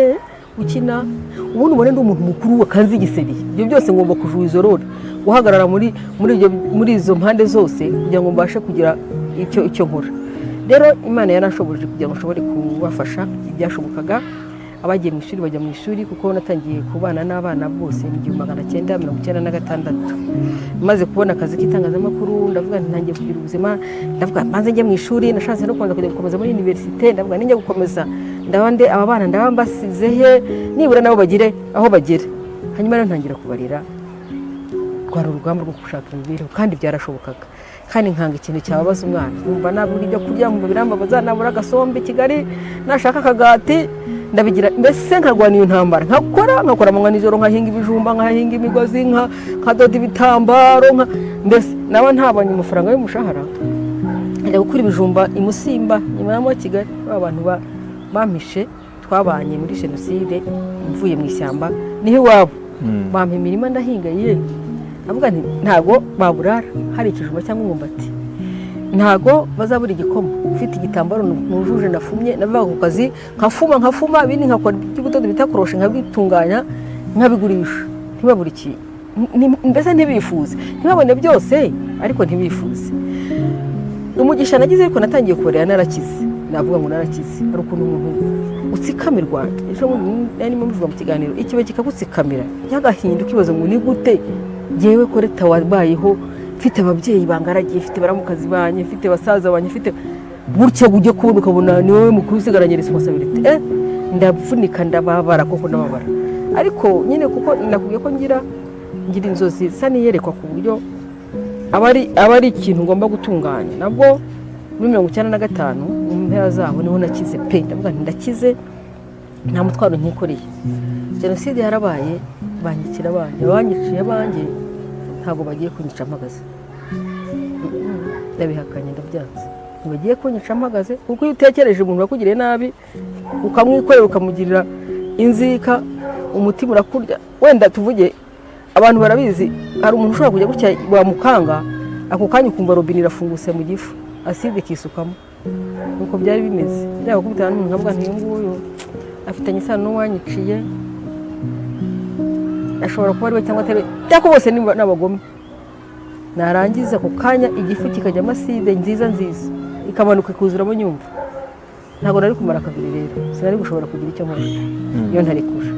ukina, ubundi ubone ndi umuntu mukuru wakanze igiseri. Ibyo byose ngomba kujura izo role, guhagarara muri izo mpande zose kugira ngo mbashe kugira icyo nkora." Rero Imana yarashoboje kugira ngo nshobore kubafasha ibyashobokaga. Abagiye mu ishuri bajya mu ishuri, kuko natangiye kubana n'abana bose mu 1996. Maze kubona akazi k'itangazamakuru, ndavuga nti ntangiye kugira ubuzima. Ndavuga mbanze njye mu ishuri. Nashatse no kubanza kujya gukomeza muri université. Ndavuga ninjya gukomeza ndaba nde? Aba bana ndaba mbasize he? Nibura nabo bagire aho bagera. Hanyuma rero ntangira kubarera. Rwari urugamba rwo gushaka imibereho, kandi byarashobokaga, kandi nkanga ikintu cyababaza umwana. Nkumva nabura ibyo kurya nkumva birambabaza, nabura agasombe i Kigali, nashaka akagati ndabigira, mbese nkarwana iyo ntambara, nkakora amanywa nijoro, nkahinga ibijumba, nkahinga imigozi, nkadoda ibitambaro, mbese naba ntabonye amafaranga y'umushahara nkajya gukura ibijumba i Musimba nyuma ya Kigali. Ba bantu bampishe, twabanye muri jenoside, mvuye mu ishyamba niho iwabo, bampa imirima ndahinga. Ye, avuga nti ntago baburara hari ikijumba cyangwa umwumbati, ntago bazabura igikoma, ufite igitambaro nujuje nafumye. Navaga ku kazi nkafuma, nkafuma ibindi, nkakora iby'ubudodo bita crochet, nkabitunganya, nkabigurisha, ntibabure iki, mbese ntibifuze, ntibabone byose ariko ntibifuze. Umugisha nagize ariko, natangiye kubarera narakize. Navuga ngo narakize. Hari ukuntu umuntu utsikamirwa, ejo bundi nari ndimo mbivuga mu kiganiro, ikiba kikagutsikamira cy'agahinda, ukibaza ngo ni gute ngewe Koreta wabayeho mfite ababyeyi bangaragiye, mfite baramukazi banjye, mfite basaza banjye, mfite gutya, ujye kubona ukabona ni wowe mukuru usigaranye responsabilité. Ndavunika, ndababara koko, ndababara. Ariko nyine kuko nakubwiye ko ngira inzozi zisa n'iyerekwa, ku buryo aba ari ikintu ngomba gutunganya. Nabwo muri 95 mu mpera zaho niho nakize pe. Ndavuga nti ndakize, nta mutwaro nkikoreye. Jenoside yarabaye, banyikira abanjye, abanyiciye abanjye ntabwo bagiye kunyica mpagaze. Ndabihakanye, ndabyanze, ntibagiye kunyica mpagaze, kuko iyo utekereje umuntu wakugiriye nabi ukamwikorera, ukamugirira inzika, umutima urakurya. Wenda tuvuge abantu barabizi, hari umuntu ushobora kujya gutya wamukanga, ako kanya ukumva robine irafungutse mu gifu, acide ikisukamo. Nuko byari bimeze. Byaba gukubitana n'umuntu nkavuga nti uyu nguyu afitanye isano n'uwanyiciye, ashobora kuba ari we cyangwa atari we, cyangwa bose ni abagome. Narangiza ako kanya igifu kikajyamo acide nziza nziza, ikamanuka ikuzuramo nyumva. Ntabwo nari kumara kabiri rero, sinari gushobora kugira icyo nkora iyo ntarekura.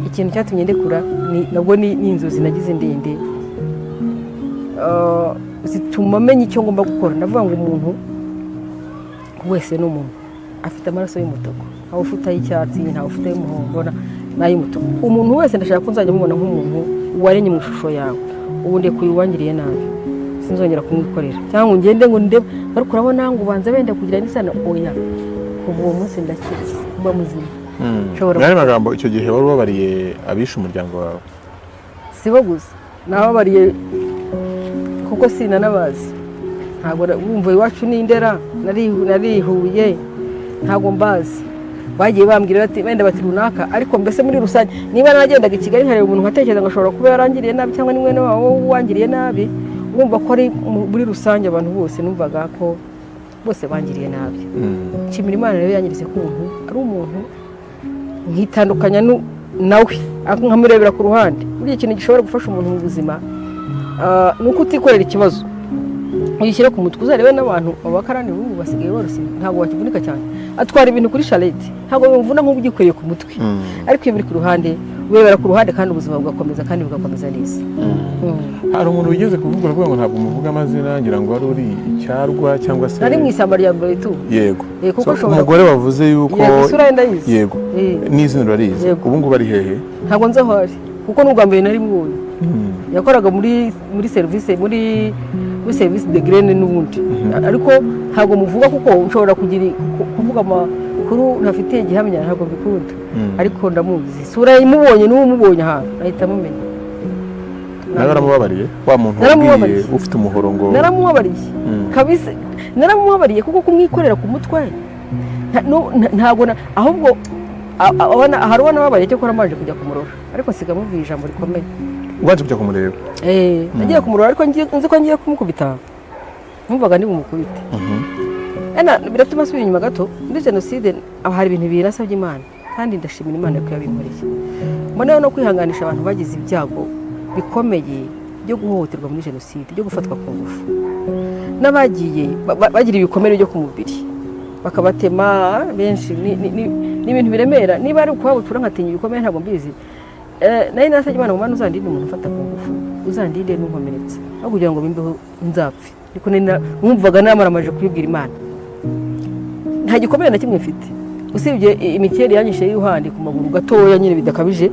Ikintu cyatumye ndekura nabwo ni inzozi nagize ndende, zituma menya icyo ngomba gukora. Ndavuga ngo umuntu wese ni umuntu, afite amaraso y'umutuku, ntawe ufite ay'icyatsi, ntawe ufite ay'umuhondo n'ay'umutuku. Umuntu wese ndashaka ko nzajya mubona nk'umuntu waremye mu ishusho yawe. Ubu ndekuye uwangiriye nabi, sinzongera. Sinzongera kumwikorera cyangwa ngo ngende ngo ndebe, ariko urabona ngo ubanza wenda kugira n'isano. Oya, kuva uwo munsi ndakira, mba muzima. Nshobora Mu yandi magambo, icyo gihe wari ubabariye abishe umuryango wawe? Si bo gusa nababariye, kuko sinanabazi. Ntabwo wumva, iwacu ni Indera, narihuye, ntabwo mbazi. Bagiye bambwira bati wenda bati runaka, ariko mbese muri rusange niba nagendaga i Kigali nkareba umuntu nkatekereza ngo ashobora kuba yarangiriye nabi cyangwa ni mwene wabo wangiriye nabi, wumva ko ari muri rusange abantu bose numvaga ko bose bangiriye nabi. Nshimira Imana rero yanyeretse ko umuntu ari umuntu, nkitandukanya nawe, nkamurebera ku ruhande. Buriya ikintu gishobora gufasha umuntu mu buzima ni uko utikorera ikibazo ugishyire ku mutwe. Uzarebe n'abantu abakarani b'ubu basigaye boroshye, ntabwo bakivunika cyane. Atwara ibintu kuri charrette, ntabwo bimuvuna nk'ubu ugikoreye ku mutwe. Ariko iyo biri ku ruhande, urebera ku ruhande kandi ubuzima bugakomeza, kandi bugakomeza neza. Hari umuntu wigeze kuvuga, uravuga ngo ntabwo umuvuga amazina, ngira ngo wari uri icyarwa cyangwa se Nari mu ishyamba rya Mberetu. Yego. Kuko So, umugore wavuze yuko Yego, isura ye ndayizi. Yego. N'izina urarizi? Yego. Ubu ngubu ari hehe? Ntabwo nzi aho ari, kuko n'ubwa mbere nari mubonye. Yakoraga muri serivisi, muri service de graine n'ubundi, ariko ntabwo muvuga kuko nshobora kugira kuvuga amakuru ntafitiye gihamya, ntabwo mbikunda. Ariko ndamuzi, isura ye imubonye, n'uwo umubonye ahantu ahita amumenya. Nawe waramubabariye, wa muntu wabwiye Naramubabariye. ufite umuhoro ngo Naramubabariye. Kabisa naramubabariye, kuko kumwikorera ku mutwe ntabwo ahubwo hari uwo nababariye cyo mbanje kujya kumurora, ariko nsiga mubwiye ijambo rikomeye. Ubanje kujya kumureba? Eh, nagiye kumurora ariko nzi ko ngiye kumukubita, numvaga ndi bumukubite. Ena biratuma asubira inyuma gato muri jenoside. Aho hari ibintu bibiri nasabye Imana, kandi ndashimira Imana ko yabinkoreye. Mboneyeho no kwihanganisha abantu bagize ibyago bikomeye byo guhohoterwa muri jenoside, byo gufatwa ku ngufu, n'abagiye bagira ibikomere byo ku mubiri, bakabatema benshi. Ni ibintu biremera. Niba ari ukubabutura nkatinya ibikomere, ntabwo mbizi. Nari nasabye Imana ngo: "Mana, uzandinde umuntu ufata ku ngufu, uzandinde n'unkomeretsa, aho kugira ngo bimbeho nzapfe." Ariko numvaga namaramaje kubibwira Imana. Nta gikomere na kimwe mfite usibye imikeri yanyishe y'uruhande ku maguru gatoya nyine bidakabije,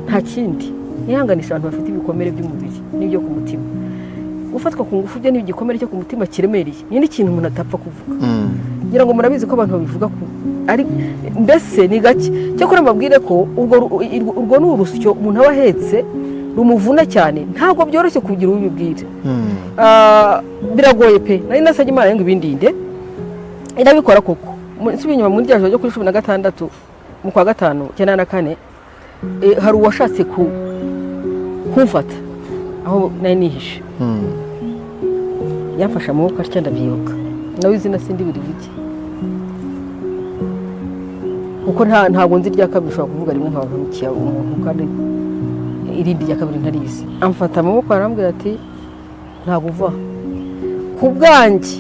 nta kindi. Nihanganisha abantu bafite ibikomere by'umubiri n'ibyo ku mutima. Gufatwa ku ngufu byo ni igikomere cyo ku mutima kiremereye, ni n'ikintu umuntu atapfa kuvuga. Ngira ngo murabizi ko abantu babivuga ko ari mbese ni gake. Cyakora mbabwire ko urwo ni urusyo umuntu aba ahetse rumuvuna cyane, ntabwo byoroshye kugira ubibwira. Biragoye pe. Nari nasabye Imana ngo ibindinde, irabikora koko. Nsubiye inyuma muri rya joro ryo kuri 16 mu kwa gatanu 94, hari uwashatse kumfata aho nari nihishe. Yamfashe amaboko atya, ndabyibuka, nawe izina sindi burivuge kuko ntabwo nzi irya kabiri. Ushobora kuvuga rimwe nkaba umuntu kandi irindi rya kabiri ntarizi. Amfata amaboko arambwira ati: "Ntabwo uva aha." Ku bwanjye,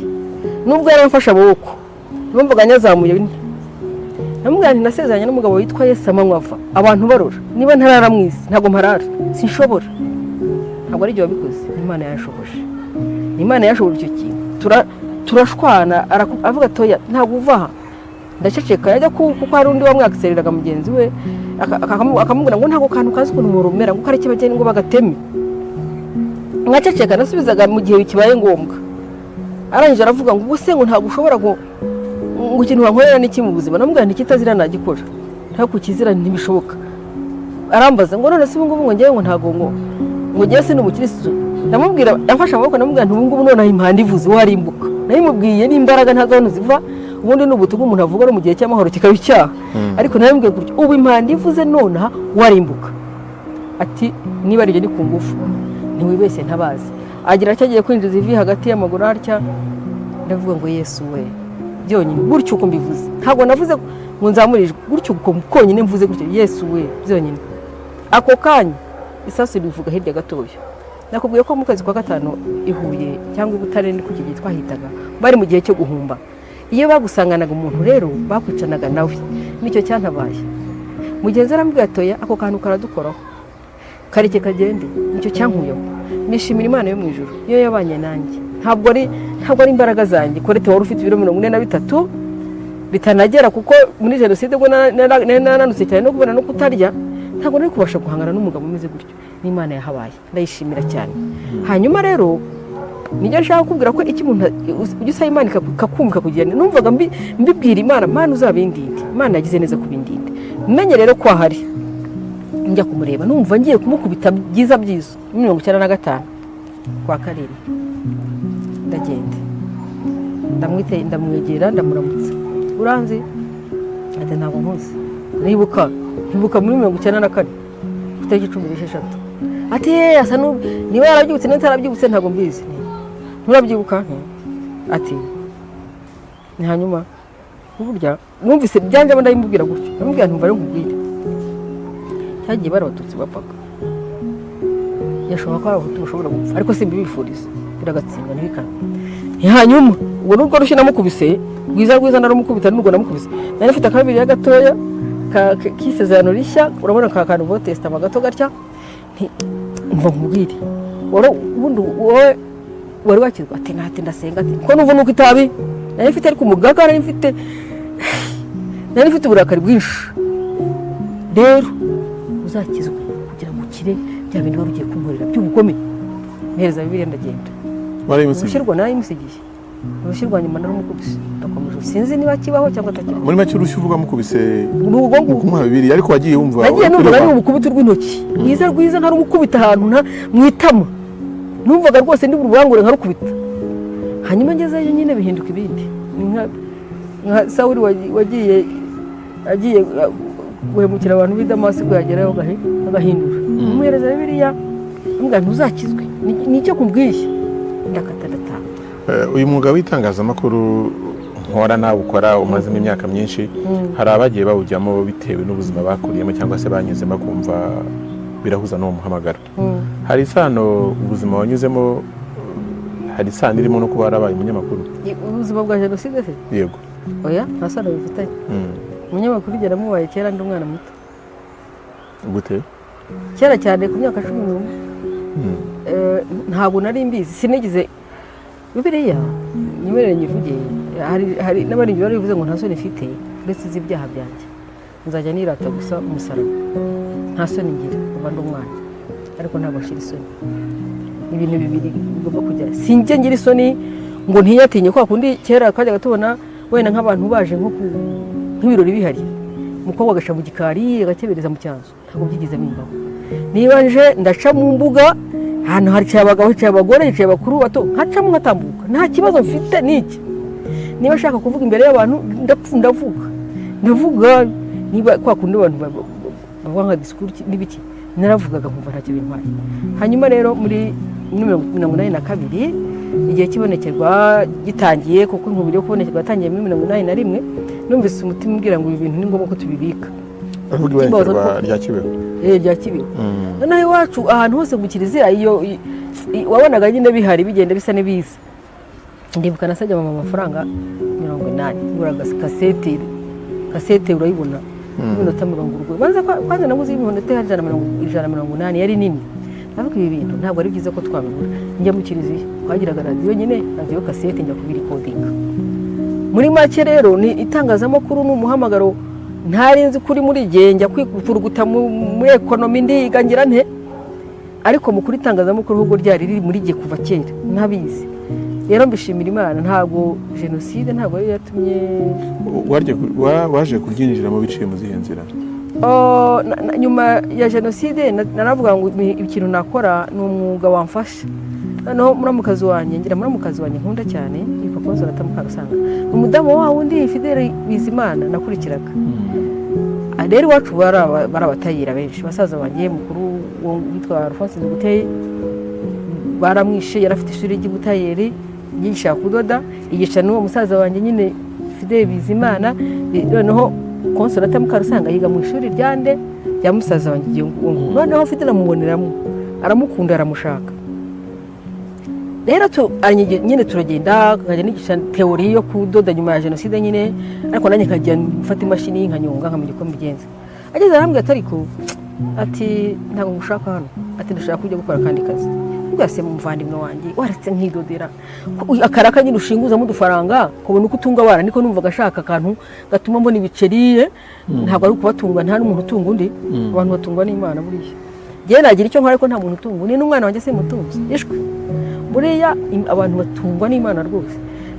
nubwo yaramfashe amaboko, numvaga nyazamuye. Namubwira nti: "Nasezeranye n'umugabo witwa Yesu amanywa ava abantu barora. Niba ntarara mu isi, ntabwo mparara, sinshobora. Ntabwo ari ibyo wabikoze, ni Imana yanshoboje, ni Imana yashoboje icyo kintu." Turashwana, avuga atoya: "Ntabwo uva aha." Ndaceceka. Yajya kuko hari undi wamwakisereraga mugenzi we, akamubwira ngo ntabwo kantu kazi ukuntu murumera, ngo kareke bagende ngo bagateme. Nkaceceka, nasubizaga mu gihe kibaye ngombwa. Arangije aravuga ngo: "Ubwo se ngo ntabwo ushobora ngo ikintu wankorera n'iki mu buzima?" Namubwira nti: "Kitazira nagikora, ntabwo kukizira ntibishoboka." Arambaza ngo: "None se ubu ngubu ngo ngewe ngo ntabwo ngo ngewe si umukirisitu?" Ndamubwira, yamfashe amaboko, ndamubwira nti: "Ubu ngubu noneho impanda ivuze warimbuka." Nabimubwiye n'imbaraga ntazi aho ziva. Ubundi ni ubutumwa umuntu avuga no mu gihe cy'amahoro kikaba icyaha, ariko nabimubwiye gutyo: "Ubu impanda ivuze nonaha warimbuka." Ati: "Niba ari ibyo ni ku ngufu, ntiwibeshye ntabazi." Agira atya, agiye kwinjiza ivi hagati y'amaguru atya, ndavuga ngo: "Yesu we!" Byonyine gutyo uko mbivuze, ntabwo navuze ngo nzamure ijwi, gutyo uko konyine mvuze gutyo: "Yesu we!" Byonyine ako kanya isasu rivuga hirya gatoya. Nakubwiye ko mu kwezi kwa gatanu i Huye cyangwa i Butare, ni ku gihe twahitaga, bari mu gihe cyo guhumba. Iyo bagusanganaga umuntu rero bakwicanaga nawe, nicyo cyantabaye. Mugenzi arambwira atoya: "Ako kantu karadukoraho, kareke kagende." Nicyo cyankuyeho. Nishimira Imana yo mu ijuru iyo yabanye nanjye. Ntabwo ari imbaraga zanjye. Korete wari ufite ibiro 43 bitanagera, kuko muri jenoside ubwo nari narananutse cyane no kubona no kutarya, ntabwo nari kubasha guhangana n'umugabo umeze gutyo. N'Imana yahabaye, ndayishimira cyane. Hanyuma rero Nijya nshaka kukubwira ko icyo umuntu ujya usaba Imana ikakumva ikakugira. Numvaga mbibwira Imana: "Imana, uzabindinde." Imana yagize neza kubindinde. Menye rero ko ahari, njya kumureba, numva ngiye kumukubita byiza byiza. 95 kwa karindwi, ndagenda, ndamwite, ndamwegera, ndamuramutsa: "Uranzi?" Ati: "Ntabwo nkuzi." Nibuka, ntibuka muri 94 ku itariki 16. Ati: "Ye, asa n'ubu niba yarabyibutse niba atarabyibutse ntabwo mbizi." "Nturabyibuka?" Ati ni hanyuma burya numvise byanjemo, ndabimubwira gutyo, ndamubwira ntumva ari nkubwire, cyagiye bari Abatutsi bapfaga, yashobora ko ari Abahutu bashobora gupfa, ariko simbibifuriza, biragatsindwa ntibikabe. Hanyuma ubwo nubwo rushyi namukubise rwiza rwiza, naramukubita. Nubwo namukubise, nari mfite akabiriya gatoya k'Isezerano Rishya, urabona ka kantu Nouveau Testament gato gatya. Nti: "Mva nkubwire, ubundi wowe wari wakizwa?" Ati: "Ntati ndasenga." Ati: "Ko numva nuko itabi nari mfite, ariko umugaga nari mfite uburakari bwinshi. Rero uzakizwe kugira ngo ukire bya bindi wari ugiye kunkorera by'ubugome." Mpereza Bibiliya, ndagenda. Warayimusigiye? Urushyi rwa narayimusigiye. Urushyi rwa nyuma naramukubise, ndakomeje, sinzi niba kibaho cyangwa atakibaho. Muri make, urushyi uvuga mukubise Ni ubwo mu ngubwo. kumuha Bibiliya, ariko wagiye wumva Nagiye numva ari umukubita urw'intoki rwiza rwiza, nkarumukubita ahantu mu itama, numvaga rwose ndi burubangure nkarukubita. Hanyuma ngezeyo nyine bihinduka ibindi. Ni nka Sawuli wagiye agiye guhemukira abantu b'i Damasiko, yagerayo agahindura. Umuhereza Bibiliya, mbwa ntuzakizwe. Ni icyo kubwiye, ndakata, ndataha. Uyu mwuga w'itangazamakuru nkora nawe ukora, umazemo imyaka myinshi, hari abagiye bawujyamo bitewe n'ubuzima bakuriyemo cyangwa se banyuzemo, kumva birahuza n'uwo muhamagaro. Hari isano ubuzima wanyuzemo, hari isano irimo no kuba warabaye umunyamakuru? Ubuzima bwa jenoside se? Yego. Oya, nta sano bifitanye. Umunyamakuru ugera mubaye kera ndi umwana muto. Gute? Kera cyane, ku myaka 11. Ntabwo nari mbizi, sinigeze. Bibiliya nyemerere nyivuge, hari n'abaririmbyi bari bivuze ngo: "Nta soni mfite uretse iz'ibyaha byanjye, nzajya nirata gusa umusaraba." Nta soni ngira kuva ndi umwana, ariko ntabwo nshira isoni. Ibintu bibiri bigomba kugera, sinjye ngira isoni ngo ntiyatinye kwa kundi kera twajyaga tubona wenda nk'abantu baje nko nk'ibirori bihari, umukobwa agaca mu gikari, agakebereza mu cyanzu. Ntabwo byigeze bimbaho. Niba nje ndaca mu mbuga, ahantu hicaye abagabo, hicaye abagore, hicaye abakuru, bato, nkacamo nkatambuka, nta kibazo mfite n'iki. Niba ashaka kuvuga imbere y'abantu, ndapfa, ndavuga, ndavuga. Niba kwa kundi abantu bavuga nka disikuru n'ibiki, naravugaga nkumva ntacyo bintwaye. Hanyuma rero muri 82, igihe cy'ibonekerwa gitangiye, kuko inkubiri yo kubonekerwa yatangiye muri 81, numvise umutima umbwira ngo ibi bintu ni ngombwa ko tubibika. Uravuga ibonekerwa rya Kibeho? Eh, rya Kibeho. Noneho iwacu ahantu hose mu kiliziya iyo wabonaga nyine bihari, bigenda bisa n'ibiza. Ndibuka nasabye mama amafaranga 80, ngura kasete. Kasete urayibona, y'iminota 40. Banza kwanza naguze y'iminota 180, yari nini. Ndavuga ibi bintu ntabwo ari byiza ko twabibura. Njya mu kiliziya, twagiraga radiyo nyine, radiyo kasete, njya kubirikodinga. Muri make rero, ni itangazamakuru ni umuhamagaro ntari nzi kuri muri gihe. Njya kwikuruguta muri économie, ndiga, ngira nte, ariko mu kuri itangazamakuru ahubwo ryari riri muri gihe kuva kera ntabizi. Rero mbishimira Imana, ntabwo jenoside ntabwo ariyo yatumye. Waje kuryinjiramo biciye mu zihe nzira? Oh, nyuma ya jenoside naravuga ngo ikintu nakora ni umwuga wamfasha. Noneho muramukazi wanjye, ngira muramukazi wanjye nkunda cyane yitwa Consolata Mukarusanga, ni umudamu wa wundi Fidele Bizimana nakurikiraga. Rero iwacu bari abatayira benshi. Basaza banjye, mukuru witwa Alphonse Nziguteye baramwishe, yari afite ishuri ry'ubutayeri yigisha kudoda, yigisha n'uwo musaza wanjye nyine Fidele Bizimana. Noneho Consolata Mukarusanga yiga mu ishuri rya nde? Rya musaza wanjye igihe uwo nguwo. Noneho Fidele amuboneramo, aramukunda, aramushaka. Rero nyine turagenda, nkajya nigisha théorie yo kudoda nyuma ya jenoside nyine, ariko nanjye nkajya mfata imashini nkanyonga, nkamenya uko mbigenza. Ageze arambwira ati: "Ariko," ati, "ntabwo ngushaka hano," ati, "ndashaka kujya gukora akandi kazi." Ubwo se muvandimwe wanjye, waretse nkidodera akaraka nyine ushinguzamo udufaranga kubona uko utunga abana? Niko numvaga ashaka akantu gatuma mbona ibiceri. Ntabwo ari ukubatunga, nta n'umuntu utunga undi, abantu batungwa n'Imana. Buriya Njyewe nagira icyo nkora, ariko nta muntu utunga. Ni n'umwana wanjye simutunze ishwi. Buriya abantu batungwa n'Imana rwose.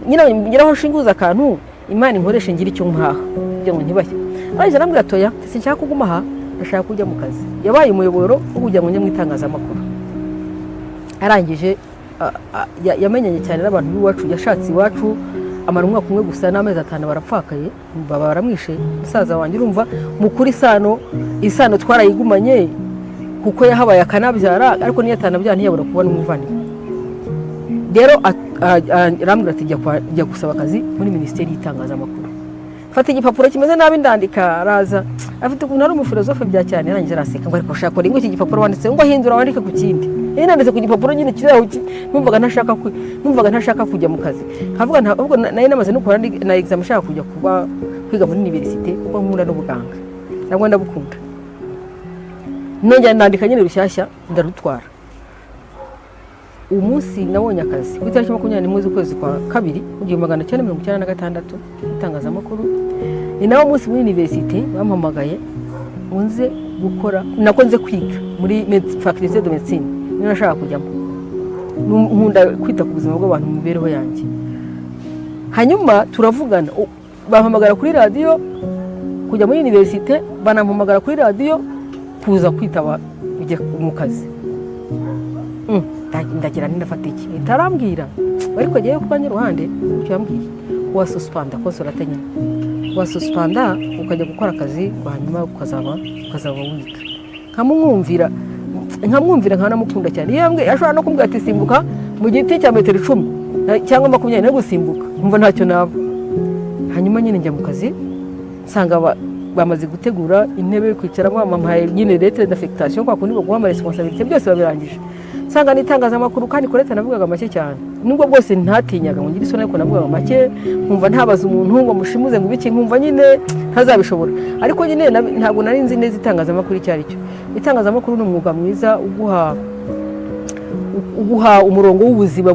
Nyine ngira aho nshinguza akantu, Imana inkoreshe ngira icyo mpaha kugira ngo ntibashye. Arangije arambwira ati: "Oya, sinshaka kuguma aha, ndashaka kujya mu kazi." Yabaye umuyoboro wo kugira ngo njye mu itangazamakuru. Arangije yamenyanye cyane n'abantu b'iwacu. Yashatse iwacu, amara umwaka umwe gusa n'amezi 5, barapfakaye, baba baramwishe musaza wanjye. Urumva mukuru, isano twarayigumanye kuko yahabaye akanabyara, ariko niyo atanabyara ntiyabura kubona umuvandimwe. Rero arambwira ati: "Jya gusaba akazi muri Minisiteri y'Itangazamakuru." Mfata igipapuro kimeze nabi ndandika. Araza, afite ukuntu ari umufilozofe bya cyane, arangije araseka ngo: "Ariko ushaka ngo iki gipapuro wanditse ngo hindura wandike ku kindi." Nari nanditse ku gipapuro nyine kiri aho. Numvaga ntashaka kujya mu kazi, nkavuga ahubwo nari namaze no gukora na examen, nshaka kujya kuba kwiga muri université kuko nkunda n'ubuganga cyangwa ndabukunda. Nongera nandika nyine rushyashya, ndarutwara. Umunsi nabonye akazi ku itariki 21 z'ukwezi kwa kabiri mu 1996, itangazamakuru, ni nawo munsi muri université bampamagaye ngo nze gukora, nako nze kwiga muri faculté de médecine, niyo nashaka kujyamo. Nkunda kwita ku buzima bw'abantu mu mibereho yanjye. Hanyuma turavugana, bampamagara kuri radiyo kujya muri université, banampamagara kuri radiyo kuza kwitaba kujya mu kazi. Ndagira nti: "Ndafata iki?" Ahita arambwira, ariko agiye kuba iruhande icyo yambwiye: "Wasuspanda Consolata nyine, wasuspanda ukajya gukora akazi, hanyuma ukazaba wiga." Nkamwumvira, nkanamukunda cyane. Iyo yambwiye, ashobora no kumbwira ati: "Simbuka mu giti cya metero 10 cyangwa 20," no gusimbuka nkumva ntacyo naba. Hanyuma nyine njya mu kazi, nsanga bamaze gutegura intebe yo kwicaramo, bampaye nyine lettre d'affectation, kwa kundi baguha ama responsabilité, byose babirangije. Nsanga n'itangazamakuru kandi Colette navugaga make cyane, nubwo bwose ntatinyaga ngo ngire isoni, ariko navugaga make, nkumva ntabaza umuntu ngo mushimuze ngo ibiki, nkumva nyine ntazabishobora. Ariko nyine ntabwo nari nzi neza itangazamakuru icyo ari cyo. Itangazamakuru ni umwuga mwiza uguha umurongo w'ubuzima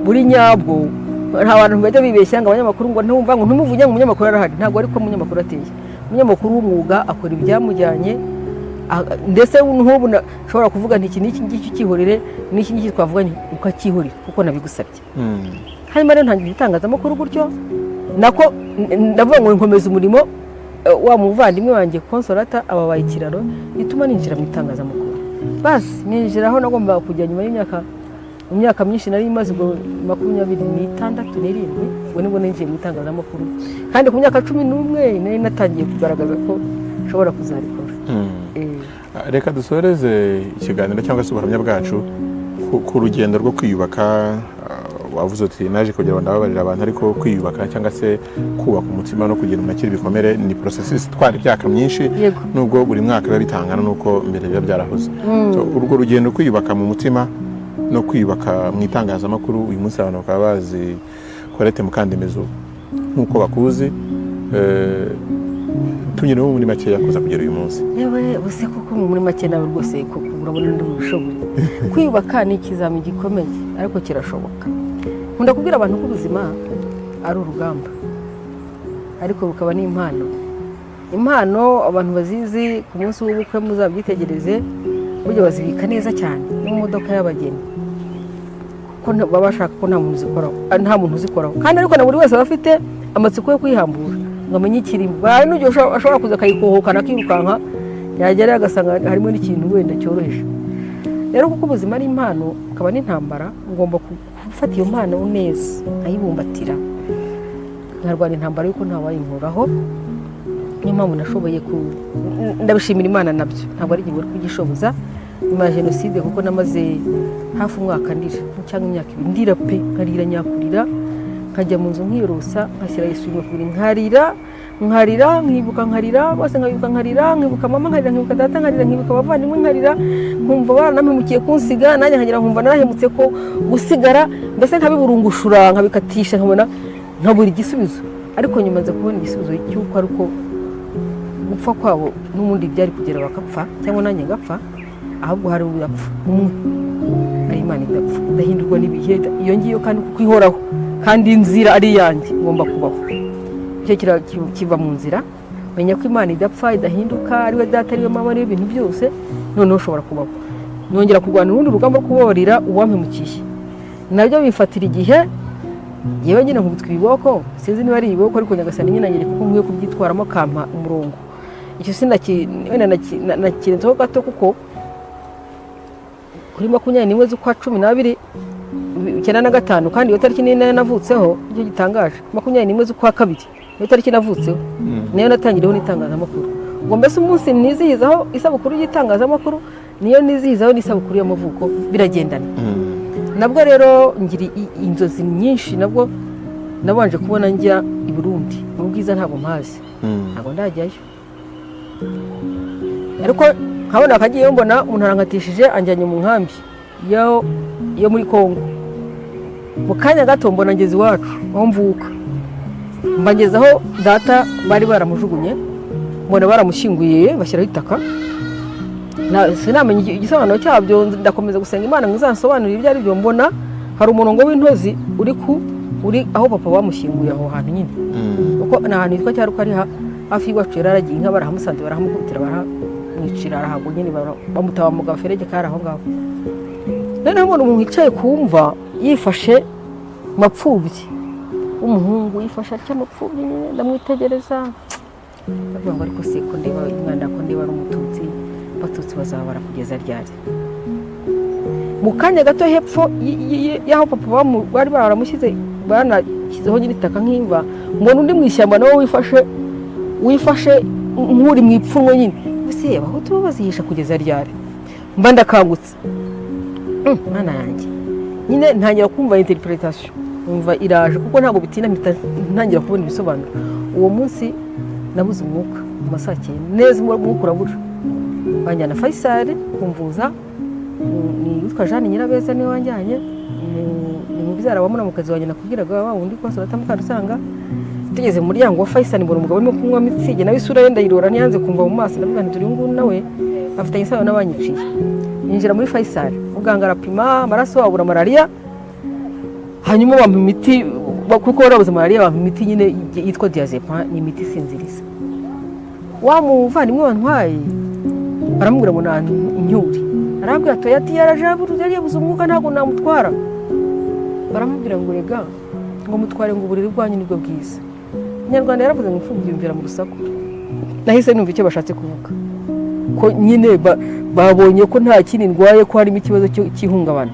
buri nyabwo. Nta bantu bajya bibeshya ngo abanyamakuru ngo ntumva ngo ntumuvuge ngo umunyamakuru arahari. Ntabwo ariko umunyamakuru ateye. Umunyamakuru w'umwuga akora ibyamujyanye, ndetse nk'ubu nshobora kuvuga nti: "Iki n'iki ngiki ukihorere, n'iki ngiki twavuganye ukacyihorera kuko nabigusabye." Hanyuma rero ntangira itangazamakuru gutyo, nako ndavuga ngo nkomeza umurimo wa muvandimwe wanjye Consolata, ababaye ikiraro gituma ninjira mu itangazamakuru. Basi ninjira aho nagombaga kujya nyuma y'imyaka, mu myaka myinshi nari maze ubwo 26, 27, ubwo nibwo ninjiye mu itangazamakuru. Kandi ku myaka 11 nari natangiye kugaragaza ko nshobora kuzarikora. Reka dusoreze ikiganiro cyangwa se ubuhamya bwacu ku rugendo rwo kwiyubaka. Wavuze uti: "Naje kugira ngo ndababarira abantu," ariko kwiyubaka cyangwa se kubaka umutima no kugira umuntu akiri ibikomere ni processus itwara imyaka myinshi, nubwo buri mwaka biba bitangana n'uko mbere biba byarahoze. So, urwo rugendo kwiyubaka mu mutima no kwiyubaka mu itangazamakuru, uyu munsi abantu bakaba bazi Colette Mukandemezo nk'uko bakuzi, tunyuremo muri makeya kuza kugera uyu munsi. Yewe, buse koko muri make nawe rwose koko urabona ndi bubishobore. Kwiyubaka ni ikizami gikomeye, ariko kirashoboka. Nkunda kubwira abantu ko ubuzima ari urugamba, ariko bukaba n'impano. Impano abantu bazizi ku munsi w'ubukwe, muzabyitegereze, burya bazibika neza cyane no mu modoka y'abageni, kuko baba bashaka ko nta muntu uzikoraho, nta muntu uzikoraho. Kandi ariko na buri wese aba afite amatsiko yo kwihambura ngo amenye ikirimo. Hari n'igihe ashobora kuza akayikohokana, akirukanka, yagerayo agasanga harimo n'ikintu wenda cyoroheje. Rero kuko ubuzima ari impano bukaba n'intambara, ngomba gufata iyo mpano neza, nkayibumbatira, nkarwana intambara y'uko ntawayinkuraho. Niyo mpamvu nashoboye ku ndabishimira Imana nabyo, ntabwo ari igihe kugishoboza nyuma ya jenoside, kuko namaze hafi umwaka ndira, cyangwa imyaka 2 ndira pe, nkarira nyakurira, nkajya mu nzu nkiyorosa, nkashyira isume ku buriri, nkarira, nkarira, nkibuka, nkarira bose, nkabibuka, nkarira, nkibuka mama nkarira, nkibuka data nkarira, nkibuka abavandimwe nkarira, nkumva baranampemukiye kunsiga, nanjye nkagira nkumva narahemutse ko gusigara, mbese nkabiburungushura, nkabikatisha, nkabona nkabura igisubizo. Ariko nyuma nza kubona igisubizo cy'uko ari uko gupfa kwabo n'ubundi byari kugera bakapfa cyangwa nanjye ngapfa, ahubwo hari udapfa umwe, ari Imana idapfa, idahindurwa n'ibihe, iyo ngiyo, kandi kuko ihoraho, kandi inzira ari iyanjye, ngomba kubaho. Icyo kiva mu nzira. Menya ko Imana idapfa, idahinduka, ariwe data, ariwe mama, ariwe ibintu byose. Noneho ushobora kubaho. Nongera kurwana urundi rugamba rwo kubabarira uwampemukiye, nabyo bifatira igihe. Yewe, nyine nkubitwa ibiboko, sinzi niba ari ibiboko, ariko Nyagasani nyine anyereka uko nkwiye kubyitwaramo, akampa umurongo. Icyo wenda nakirenzeho gato, kuko kuri 21 z'ukwa 12 95, kandi iyo tariki ni nayo navutseho, nicyo gitangaje, 21 z'ukwa kabiri niyo tariki navutseho, niyo natangiriyeho n'itangazamakuru. Ubwo mbese umunsi nizihizaho isabukuru y'itangazamakuru niyo nizihizaho n'isabukuru y'amavuko, biragendana. Nabwo rero ngira inzozi nyinshi. Nabwo nabanje kubona njya i Burundi mu Bwiza, ntabwo mpazi, ntabwo ndajyayo, ariko nkabona akagiyeyo, mbona umuntu arankatishije anjyanye mu nkambi yo muri Kongo. Mu kanya gato mbona ngeze iwacu aho mvuka, mba ngeze aho data bari baramujugunye, mbona baramushyinguye bashyiraho itaka. Sinamenya igisobanuro cyabyo. Ndakomeza gusenga Imana ngo izansobanurire ibyo ari byo. Mbona hari umurongo w'intozi uri aho papa bamushyinguye, aho hantu nyine, kuko ni ahantu hitwa Cyarukari, hafi y'iwacu. Yari aragiye inka, barahamusanze, barahamukubitira, baramwicira, arahagwa nyine, bamutaba mu gaferege kari aho ngaho. Noneho mbona umuntu wicaye ku mva yifashe mapfubyi, w'umuhungu, yifashe atya mapfubyi nyine. Ndamwitegereza, ndavuga ngo: "Ariko se ko ndeba umwana, ko ndeba ari Umututsi, Abatutsi bazabara kugeza ryari?" Mu kanya gato, hepfo y'aho papa bari baramushyize, banashyizeho nyine itaka nk'imva, mbona undi mu ishyamba nawe wifashe nk'uri mu ipfunwe nyine. Ese Abahutu bo bazihisha kugeza ryari? Mba ndakangutse. Mwana yanjye, nyine ntangira kumva interpretation, numva iraje, kuko ntabwo bitinda mpita ntangira kubona ibisobanuro. Uwo munsi nabuze umwuka mu ma saa 9 neza, umwuka urabura, banjyana Faisal kumvuza. Ni witwa Jeanne Nyirabeza niwe wanjyanye, ni mubyara wa muramukazi wanjye nakubwiraga, wa wundi Consolata Mukarusanga. Tugeze mu muryango wa Faisal, mbona umugabo urimo kunywa Mützig, nawe isura ye ndayirora, ntiyanze kumva mu maso. Ndavuga nti: "Dore uyu nguyu nawe afitanye isano n'abanyiciye." Ninjira muri Faisal, muganga arapima amaraso, abura malariya, hanyuma bampa imiti, kuko barabuze malariya, bampa imiti nyine yitwa diazepam, ni imiti isinziriza. Wa muvandimwe wantwaye aramubwira ngo nancyure, arambwira ati: "Ati yaraje yari yabuze umwuka, ntabwo namutwara." Baramubwira ngo: "Rega," ngo, "mutware," ngo, "uburiri bwanyu nibwo bwiza." Inyarwanda yaravuze ngo imfubyi yumvira mu rusaku. Nahise numva icyo bashatse kuvuga, ko nyine babonye ko nta kindi ndwaye, ko harimo ikibazo cy'ihungabana.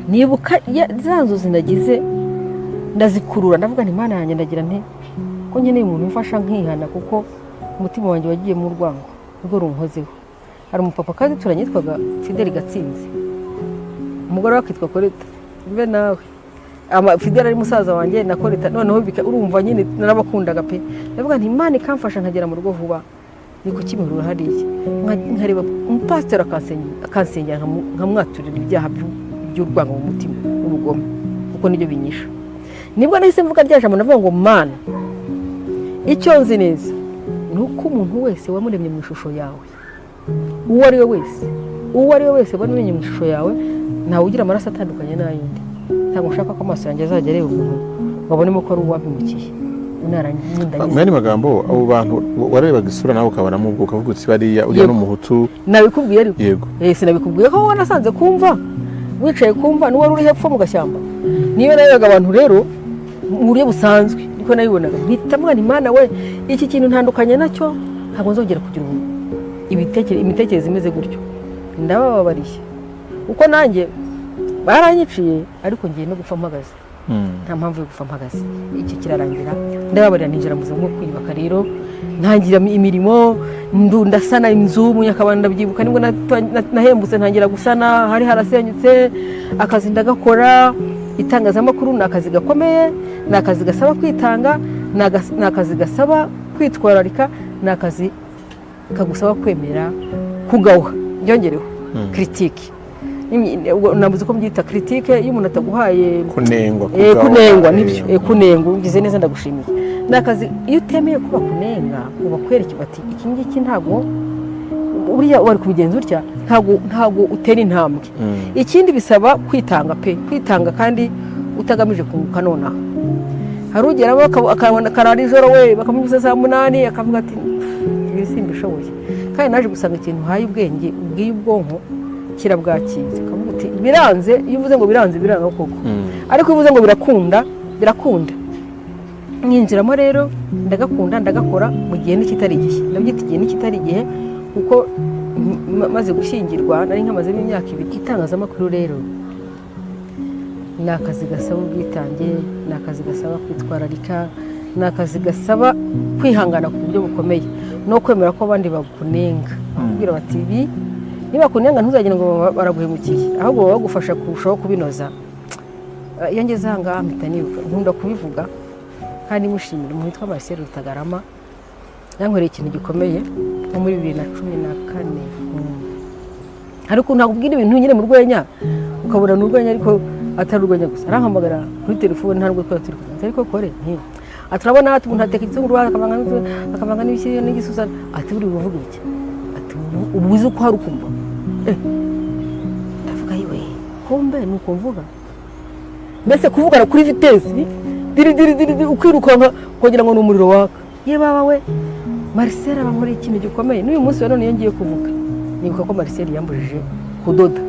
Nibuka za nzozi nagize, ndazikurura, ndavuga nti: "Mana yanjye, ndagira nte ko nkeneye umuntu umfasha nkihana, kuko umutima wanjye wagiye mu rwango nibwo runkozeho." Hari umupapa kandi turanye yitwaga Fideli Gatsinzi, umugore we akitwa Koreta. Mbe nawe Fideli ari musaza wanjye na Koreta, noneho urumva nyine narabakundaga pe. Ndavuga nti: "Imana ikamfasha nkagera mu rugo vuba, ni ku Kimihurura hariya, nkareba umupasiteri akansengera, nkamwaturira ibyaha by'urwango mu mutima n'ubugome, kuko nibyo binyisha." Nibwo nahise mvuga rya jambo, ndavuga ngo: "Mana, icyo nzi neza ni uko umuntu wese wamuremye mu ishusho yawe, uwo ari we wese, uwo ari we wese wamuremye mu ishusho yawe, ntawe ugira amaraso atandukanye n'ay'undi. Ntabwo nshaka ko amaso yanjye azajya areba umuntu ngo abonemo ko ari uwampemukiye." Narangiza Mu yandi magambo, abo bantu warebaga isura nawe ukabonamo ubwo, ukavuga uti: "Bariya, uriya Yego. ni Umuhutu." Nabikubwiye ariko. Yego. Sinabikubwiye ko wowe nasanze kumva wicaye kumva n'uwari uri hepfo mu gashyamba? Niyo narebaga abantu rero mu buryo busanzwe, niko nabibonaga. Mpita mvuga nti: "Mana we, iki kintu ntandukanye nacyo, ntabwo nzongera kugira imitekerereze imeze gutyo. Ndabababariye kuko nanjye baranyiciye, ariko ngiye no gupfa mpagaze. Nta mpamvu yo gupfa mpagaze." Icyo kirarangira, ndababarira, ninjira mu buzima bwo kwiyubaka. Rero ntangira imirimo, ndasana inzu mu Nyakabanda. Ndabyibuka nibwo nahembutse, ntangira gusana hari harasenyutse. Akazi ndagakora. Itangazamakuru ni akazi gakomeye, ni akazi gasaba kwitanga, ni akazi gasaba kwitwararika, ni akazi kagusaba kwemera kugawa, byongereho critique. Nabuze uko mbyita, critique, iyo umuntu ataguhaye Kunengwa, kugawa, kunengwa nibyo. Kunengwa, ugize neza, ndagushimiye. Ni akazi iyo utemeye ko bakunenga ngo bakwereke bati: "Iki ngiki ntabwo, buriya wari kubigenza utya," ntabwo utera intambwe. Ikindi, bisaba kwitanga pe, kwitanga kandi utagamije kunguka nonaha. Hari ugeramo akabona akarara ijoro, we bakamubuza saa 8, akavuga ati: "Ibi simbishoboye." Kandi naje gusanga ikintu uhaye ubwenge, ubwiye ubwonko, kirabwakira. Ukavuga uti: "Biranze." Iyo uvuze ngo biranze, biranga koko. Ariko iyo uvuze ngo birakunda, birakunda. Nyinjiramo rero, ndagakunda, ndagakora mu gihe n'ikitari igihe. Ndabyita igihe n'ikitari igihe kuko maze gushyingirwa nari nkamazemo imyaka 2. Itangazamakuru rero ni akazi gasaba ubwitange, ni akazi gasaba kwitwararika, ni akazi gasaba kwihangana ku buryo bukomeye no kwemera ko abandi bakunenga, bakubwira bati ibi. Niba bakunenga, ntuzagire ngo baraguhemukiye, ahubwo baba bagufasha kurushaho kubinoza. Iyo ngeze aha ngaha mpita nibuka, nkunda kubivuga kandi mushimira umuntu witwa Marcel Rutagarama. Yankoreye ikintu gikomeye nko muri 2014. Hari ukuntu nakubwira ibintu nyine mu rwenya, ukabona ni urwenya ariko atari urwenya gusa. Arampamagara kuri telefone, ntabwo twari turi kumwe, ariko kore nti ati: "Urabona," ati, "umuntu ateka igitunguru, akavanga n'ibishyimbo n'igisusa," ati, "buri buvuga iki?" Ati: "Ubu uzi ko hari ukumva." Ndavuga: "Yiwe, kumbe ni uko mvuga." Mbese kuvugana kuri vitesse, diri diri diri diri, ukirukanka ukagira ngo ni umuriro waka. Ye baba we, Marcel aba ankoreye ikintu gikomeye. N'uyu munsi wa none iyo ngiye kuvuga, nibuka ko Marcel yambujije kudoda.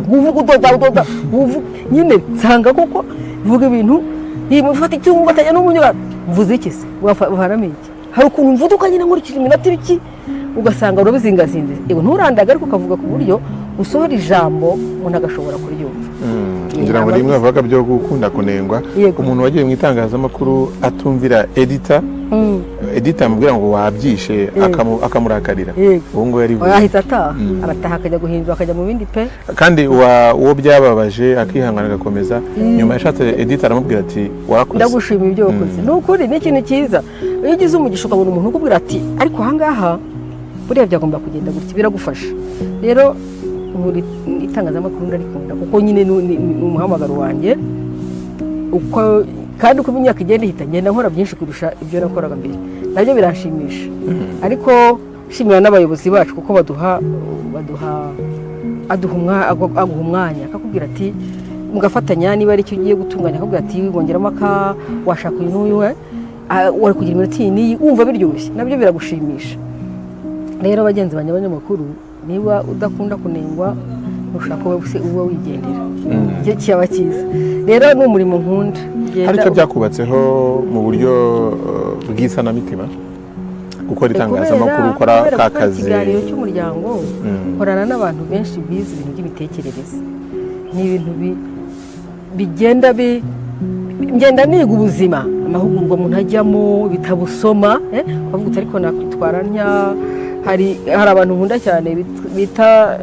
Uvuga udoda, udoda uvuga nyine, nsanga koko vuga ibintu, ufata icyungo ugatajya n'umunyura, mvuze iki se? Wavanamo iki? Hari ukuntu mvuduka nyine nkurikije iminota ibiki, ugasanga urabizingazinze. Yego, nturandaga, ariko ukavuga ku buryo usohora ijambo umuntu agashobora kuryumva. Ngira ngo rimwe bavuga byo gukunda kunengwa. Umuntu wagiye mu itangazamakuru atumvira editor, editor amubwira ngo wabyishe, akamurakarira, uwo nguwo yari Ahita ataha. Arataha, akajya guhindura, akajya mu bindi pe. Kandi uwo byababaje akihangana, agakomeza, nyuma yashatse editor, aramubwira ati: "Warakoze." "Ndagushima ibyo wakoze." Ni ukuri, ni ikintu cyiza iyo ugize umugisha ukabona umuntu ukubwira ati: "Ariko ahangaha buriya byagomba kugenda gutya." Biragufasha. Rero muri itangazamakuru ndarikunda kuko nyine ni umuhamagaro wanjye. Uko kandi uko imyaka igenda ihita, ngenda nkora byinshi kurusha ibyo nakoraga mbere, nabyo biranshimisha. Ariko nshimira n'abayobozi bacu kuko baduha baduha aduha aguha umwanya, akakubwira ati, mugafatanya, niba ari icyo ugiye gutunganya, akakubwira ati: "Wongeramo aka, washaka uyu n'uyu, we wari kugira iminota iyi n'iyi." Wumva biryoshye, nabyo biragushimisha. Rero bagenzi banjye abanyamakuru, niba udakunda kunengwa, ntushaka wowe se uba wigendera, icyo cyaba cyiza. Rero ni umurimo nkunda. Hari icyo byakubatseho mu buryo bw'isanamitima gukora itangazamakuru, ukora Kubera ka gukora kazi? Ikiganiro cy'umuryango, nkorana n'abantu benshi bize ibintu by'imitekerereze. Ni ibintu bigenda ngenda niga ubuzima, amahugurwa umuntu ajyamo, ibitabo usoma, ukavuga uti: "Ariko nakwitwara ntya?" Hari abantu nkunda cyane bita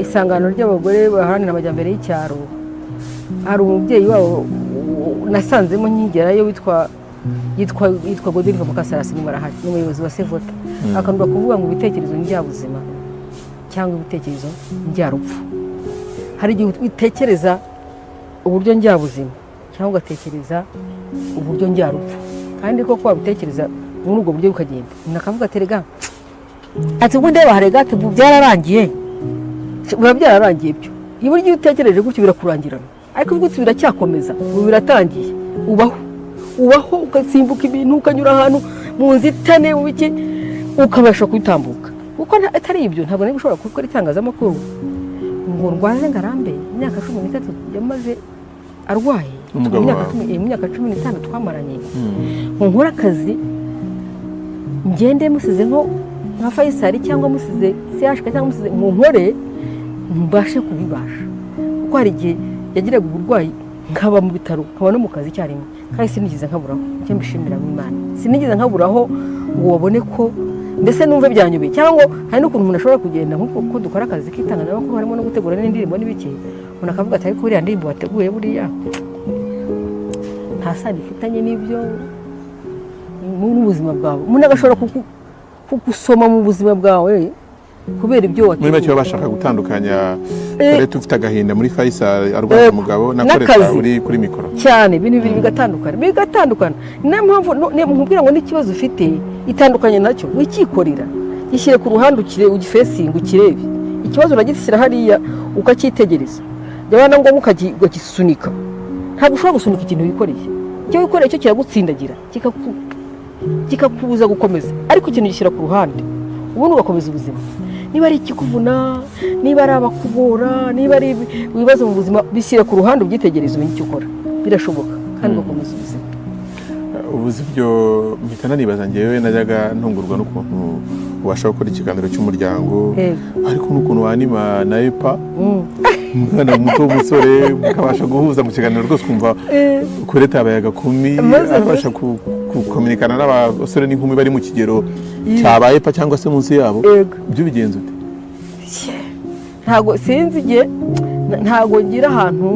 Isangano ry'Abagore Baharanira Amajyambere y'Icyaro. Hari umubyeyi wabo nasanzemo nkigerayo witwa yitwa Godelive Mukasarasi, ni arahari, ni umuyobozi wa SEVOTA. Akunda kuvuga ngo ibitekerezo njyabuzima cyangwa ibitekerezo njyarupfu. Hari igihe utekereza uburyo njyabuzima cyangwa ugatekereza uburyo njyarupfu, kandi koko wabitekereza muri ubwo buryo bukagenda. Umuntu akavuga ati: "Rega," ati, "ubwo ndeba harega," ati, "ubu byararangiye, biba byararangiye." Byo iyo buryo utekereje gutyo birakurangirana, ariko uvuga uti: "Biracyakomeza, ubu biratangiye." Ubaho ugasimbuka ibintu, ukanyura ahantu mu nzitane, mu biki, ukabasha kubitambuka. Kuko atari ibyo, ntabwo nari gushobora gukora itangazamakuru ngo ndwaze ngarambe imyaka 13 yamaze arwaye. Umugabo Mu myaka wawe. Mu myaka 15 twamaranye, ngo nkore akazi, ngende musize nko nka Faisal cyangwa musize CHK cyangwa musize, ngo nkore mbashe kubibasha, kuko hari igihe yagiraga uburwayi nkaba mu bitaro, nkaba no mu kazi icyarimwe, kandi sinigeze nkaburaho. Icyo mbishimira Imana, sinigeze nkaburaho ngo babone ko mbese numve byanyobeye, cyangwa ngo hari n'ukuntu umuntu ashobora kugenda, nk'uko ko dukora akazi k'itangazamakuru harimo no gutegura n'indirimbo n'ibiki, umuntu akavuga ati: "Ariko buriya ndirimbo wateguye, buriya nta sano ifitanye n'ibyo n'ubuzima bwawe." Umuntu agashobora kugusoma mu buzima bwawe kubera ibyo Muri make wateguye. baba bashaka gutandukanya Colette ufite agahinda muri Faisal arwaye umugabo na Colette N'akazi. uri kuri mikoro. Cyane, ibintu bibiri bigatandukana. Niyo mpamvu nkubwira ngo n'ikibazo ufite itandukanye nacyo, wikikorera, gishyire ku ruhande, ukire ugifacinga, ukirebe. Ikibazo uragishyira hariya ukacyitegereza, byaba na ngombwa ukagisunika. Ntabwo ushobora gusunika ikintu wikoreye. Icyo wikoreye cyo kiragutsindagira, kikakubuza gukomeza, ariko ikintu gishyira ku ruhande, ubundi ugakomeza ubuzima. Niba ari ikikuvuna, niba ari abakugora, niba ari ibibazo mu buzima, bishyire ku ruhande, ubyitegereze, umenye icyo ukora. Birashoboka kandi ugakomeza ubuzima. Ubuze ibyo, mpita nanibaza. Ngewe najyaga ntungurwa n'ukuntu ubasha gukora ikiganiro cy'umuryango, ariko n'ukuntu wanima na EPA, umwana muto w'umusore, mukabasha guhuza mu kiganiro rwose, ukumva Colette yabaye agakumi, abasha gukominikana n'abasore n'inkumi bari mu kigero cya ba EPA cyangwa se munsi yabo. Ibyo ubigenza ute? Ntabwo sinzi igihe, ntabwo ngira ahantu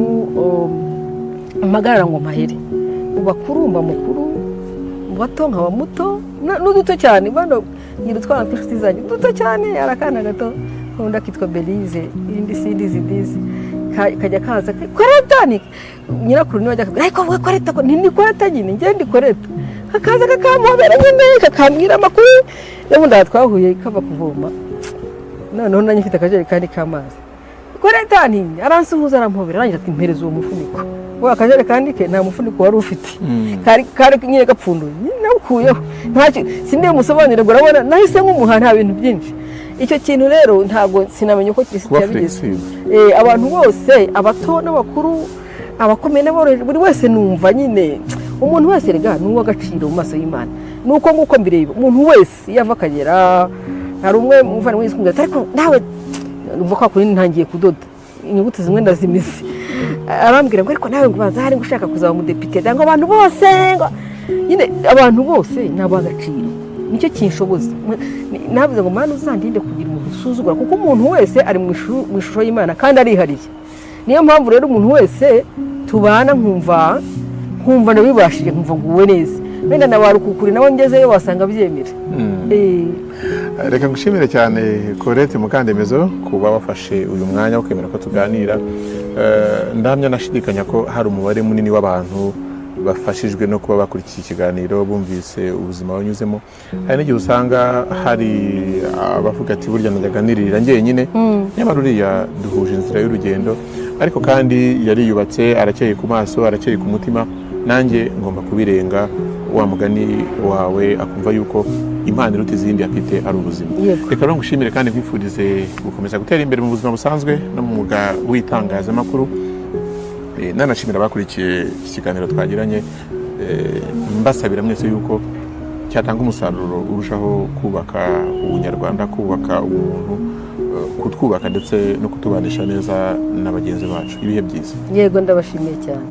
mpagarara ngo mpahere. Mu bakuru mba mukuru, mu bato nkaba muto, n'uduto cyane. Bano ngira utwana tw'inshuti zanjye duto cyane. Hari akana gato nkunda kitwa Belize, irindi sindizi dizi, kajya kaza "Koreta", ni nyirakuru niwe ajya akabwira, ariko vuga Koreta ko ni Koreta nyine, njye ndi Koreta. Kakaza kakampobera nyine, kakambwira amakuru. N'ubundi aha twahuye kava kuvoma, noneho nanjye mfite akajerekani k'amazi. "Koreta", nti aransuhuza, arampobera, arangira ati: "Mpereza uwo mufuniko." We akajerekani ke nta mufuniko wari ufite, kari nyine gapfunduye, nyine nawukuyeho. Ntacyo sindi musobanurire ngo urabona nahise nk'umuha, nta bintu byinshi. Icyo kintu rero ntabwo sinamenya uko Kirisitu Kuba yabigize. flexible. Abantu bose, abato n'abakuru, abakomeye n'aboroheje, buri wese numva nyine umuntu wese rega ni uw'agaciro mu maso y'Imana. Ni uko nguko mbireba, umuntu wese iyo ava akagera. Hari umwe muvandimwe wese ati: "Ariko nawe", numva ko kuri ntangiye kudoda inyuguti zimwe ndazimize, arambwira ngo: "Ariko nawe", ngo "baza hari ngo ushaka kuzaba umudepite", ngo abantu bose, ngo nyine abantu bose ni ab'agaciro. Nicyo kinshoboza. Navuze ngo: "Mana, uzandinde kugira umuntu usuzugura", kuko umuntu wese ari mu ishusho y'Imana kandi arihariye. Niyo mpamvu rero umuntu wese tubana nkumva ndabibashije, nkumva nguwe neza. Wenda na ba rukukuri nabo ngezeyo wasanga byemera. Reka ngushimire cyane, Colette Mukandemezo, kuba wafashe uyu mwanya wo kwemera ko tuganira. Ndahamya nashidikanya ko hari umubare munini w'abantu bafashijwe no kuba bakurikiye ikiganiro, bumvise ubuzima banyuzemo. Hari n'igihe usanga hari abavuga ati: "Burya najyaga niririra njyenyine, nyamara uriya duhuje inzira y'urugendo, ariko kandi yariyubatse, arakeye ku maso, arakeye ku mutima, nanjye ngomba kubirenga." Wa mugani wawe, akumva yuko impano iruta izindi afite ari ubuzima. Reka rero ngushimire kandi nkwifurize gukomeza gutera imbere mu buzima busanzwe no mu mwuga w'itangazamakuru. Nanashimira abakurikiye iki kiganiro twagiranye, mbasabira mwese yuko cyatanga umusaruro urushaho kubaka ubunyarwanda, kubaka ubumuntu, kutwubaka ndetse no kutubanisha neza na bagenzi bacu. Ibihe byiza. Yego, ndabashimiye cyane.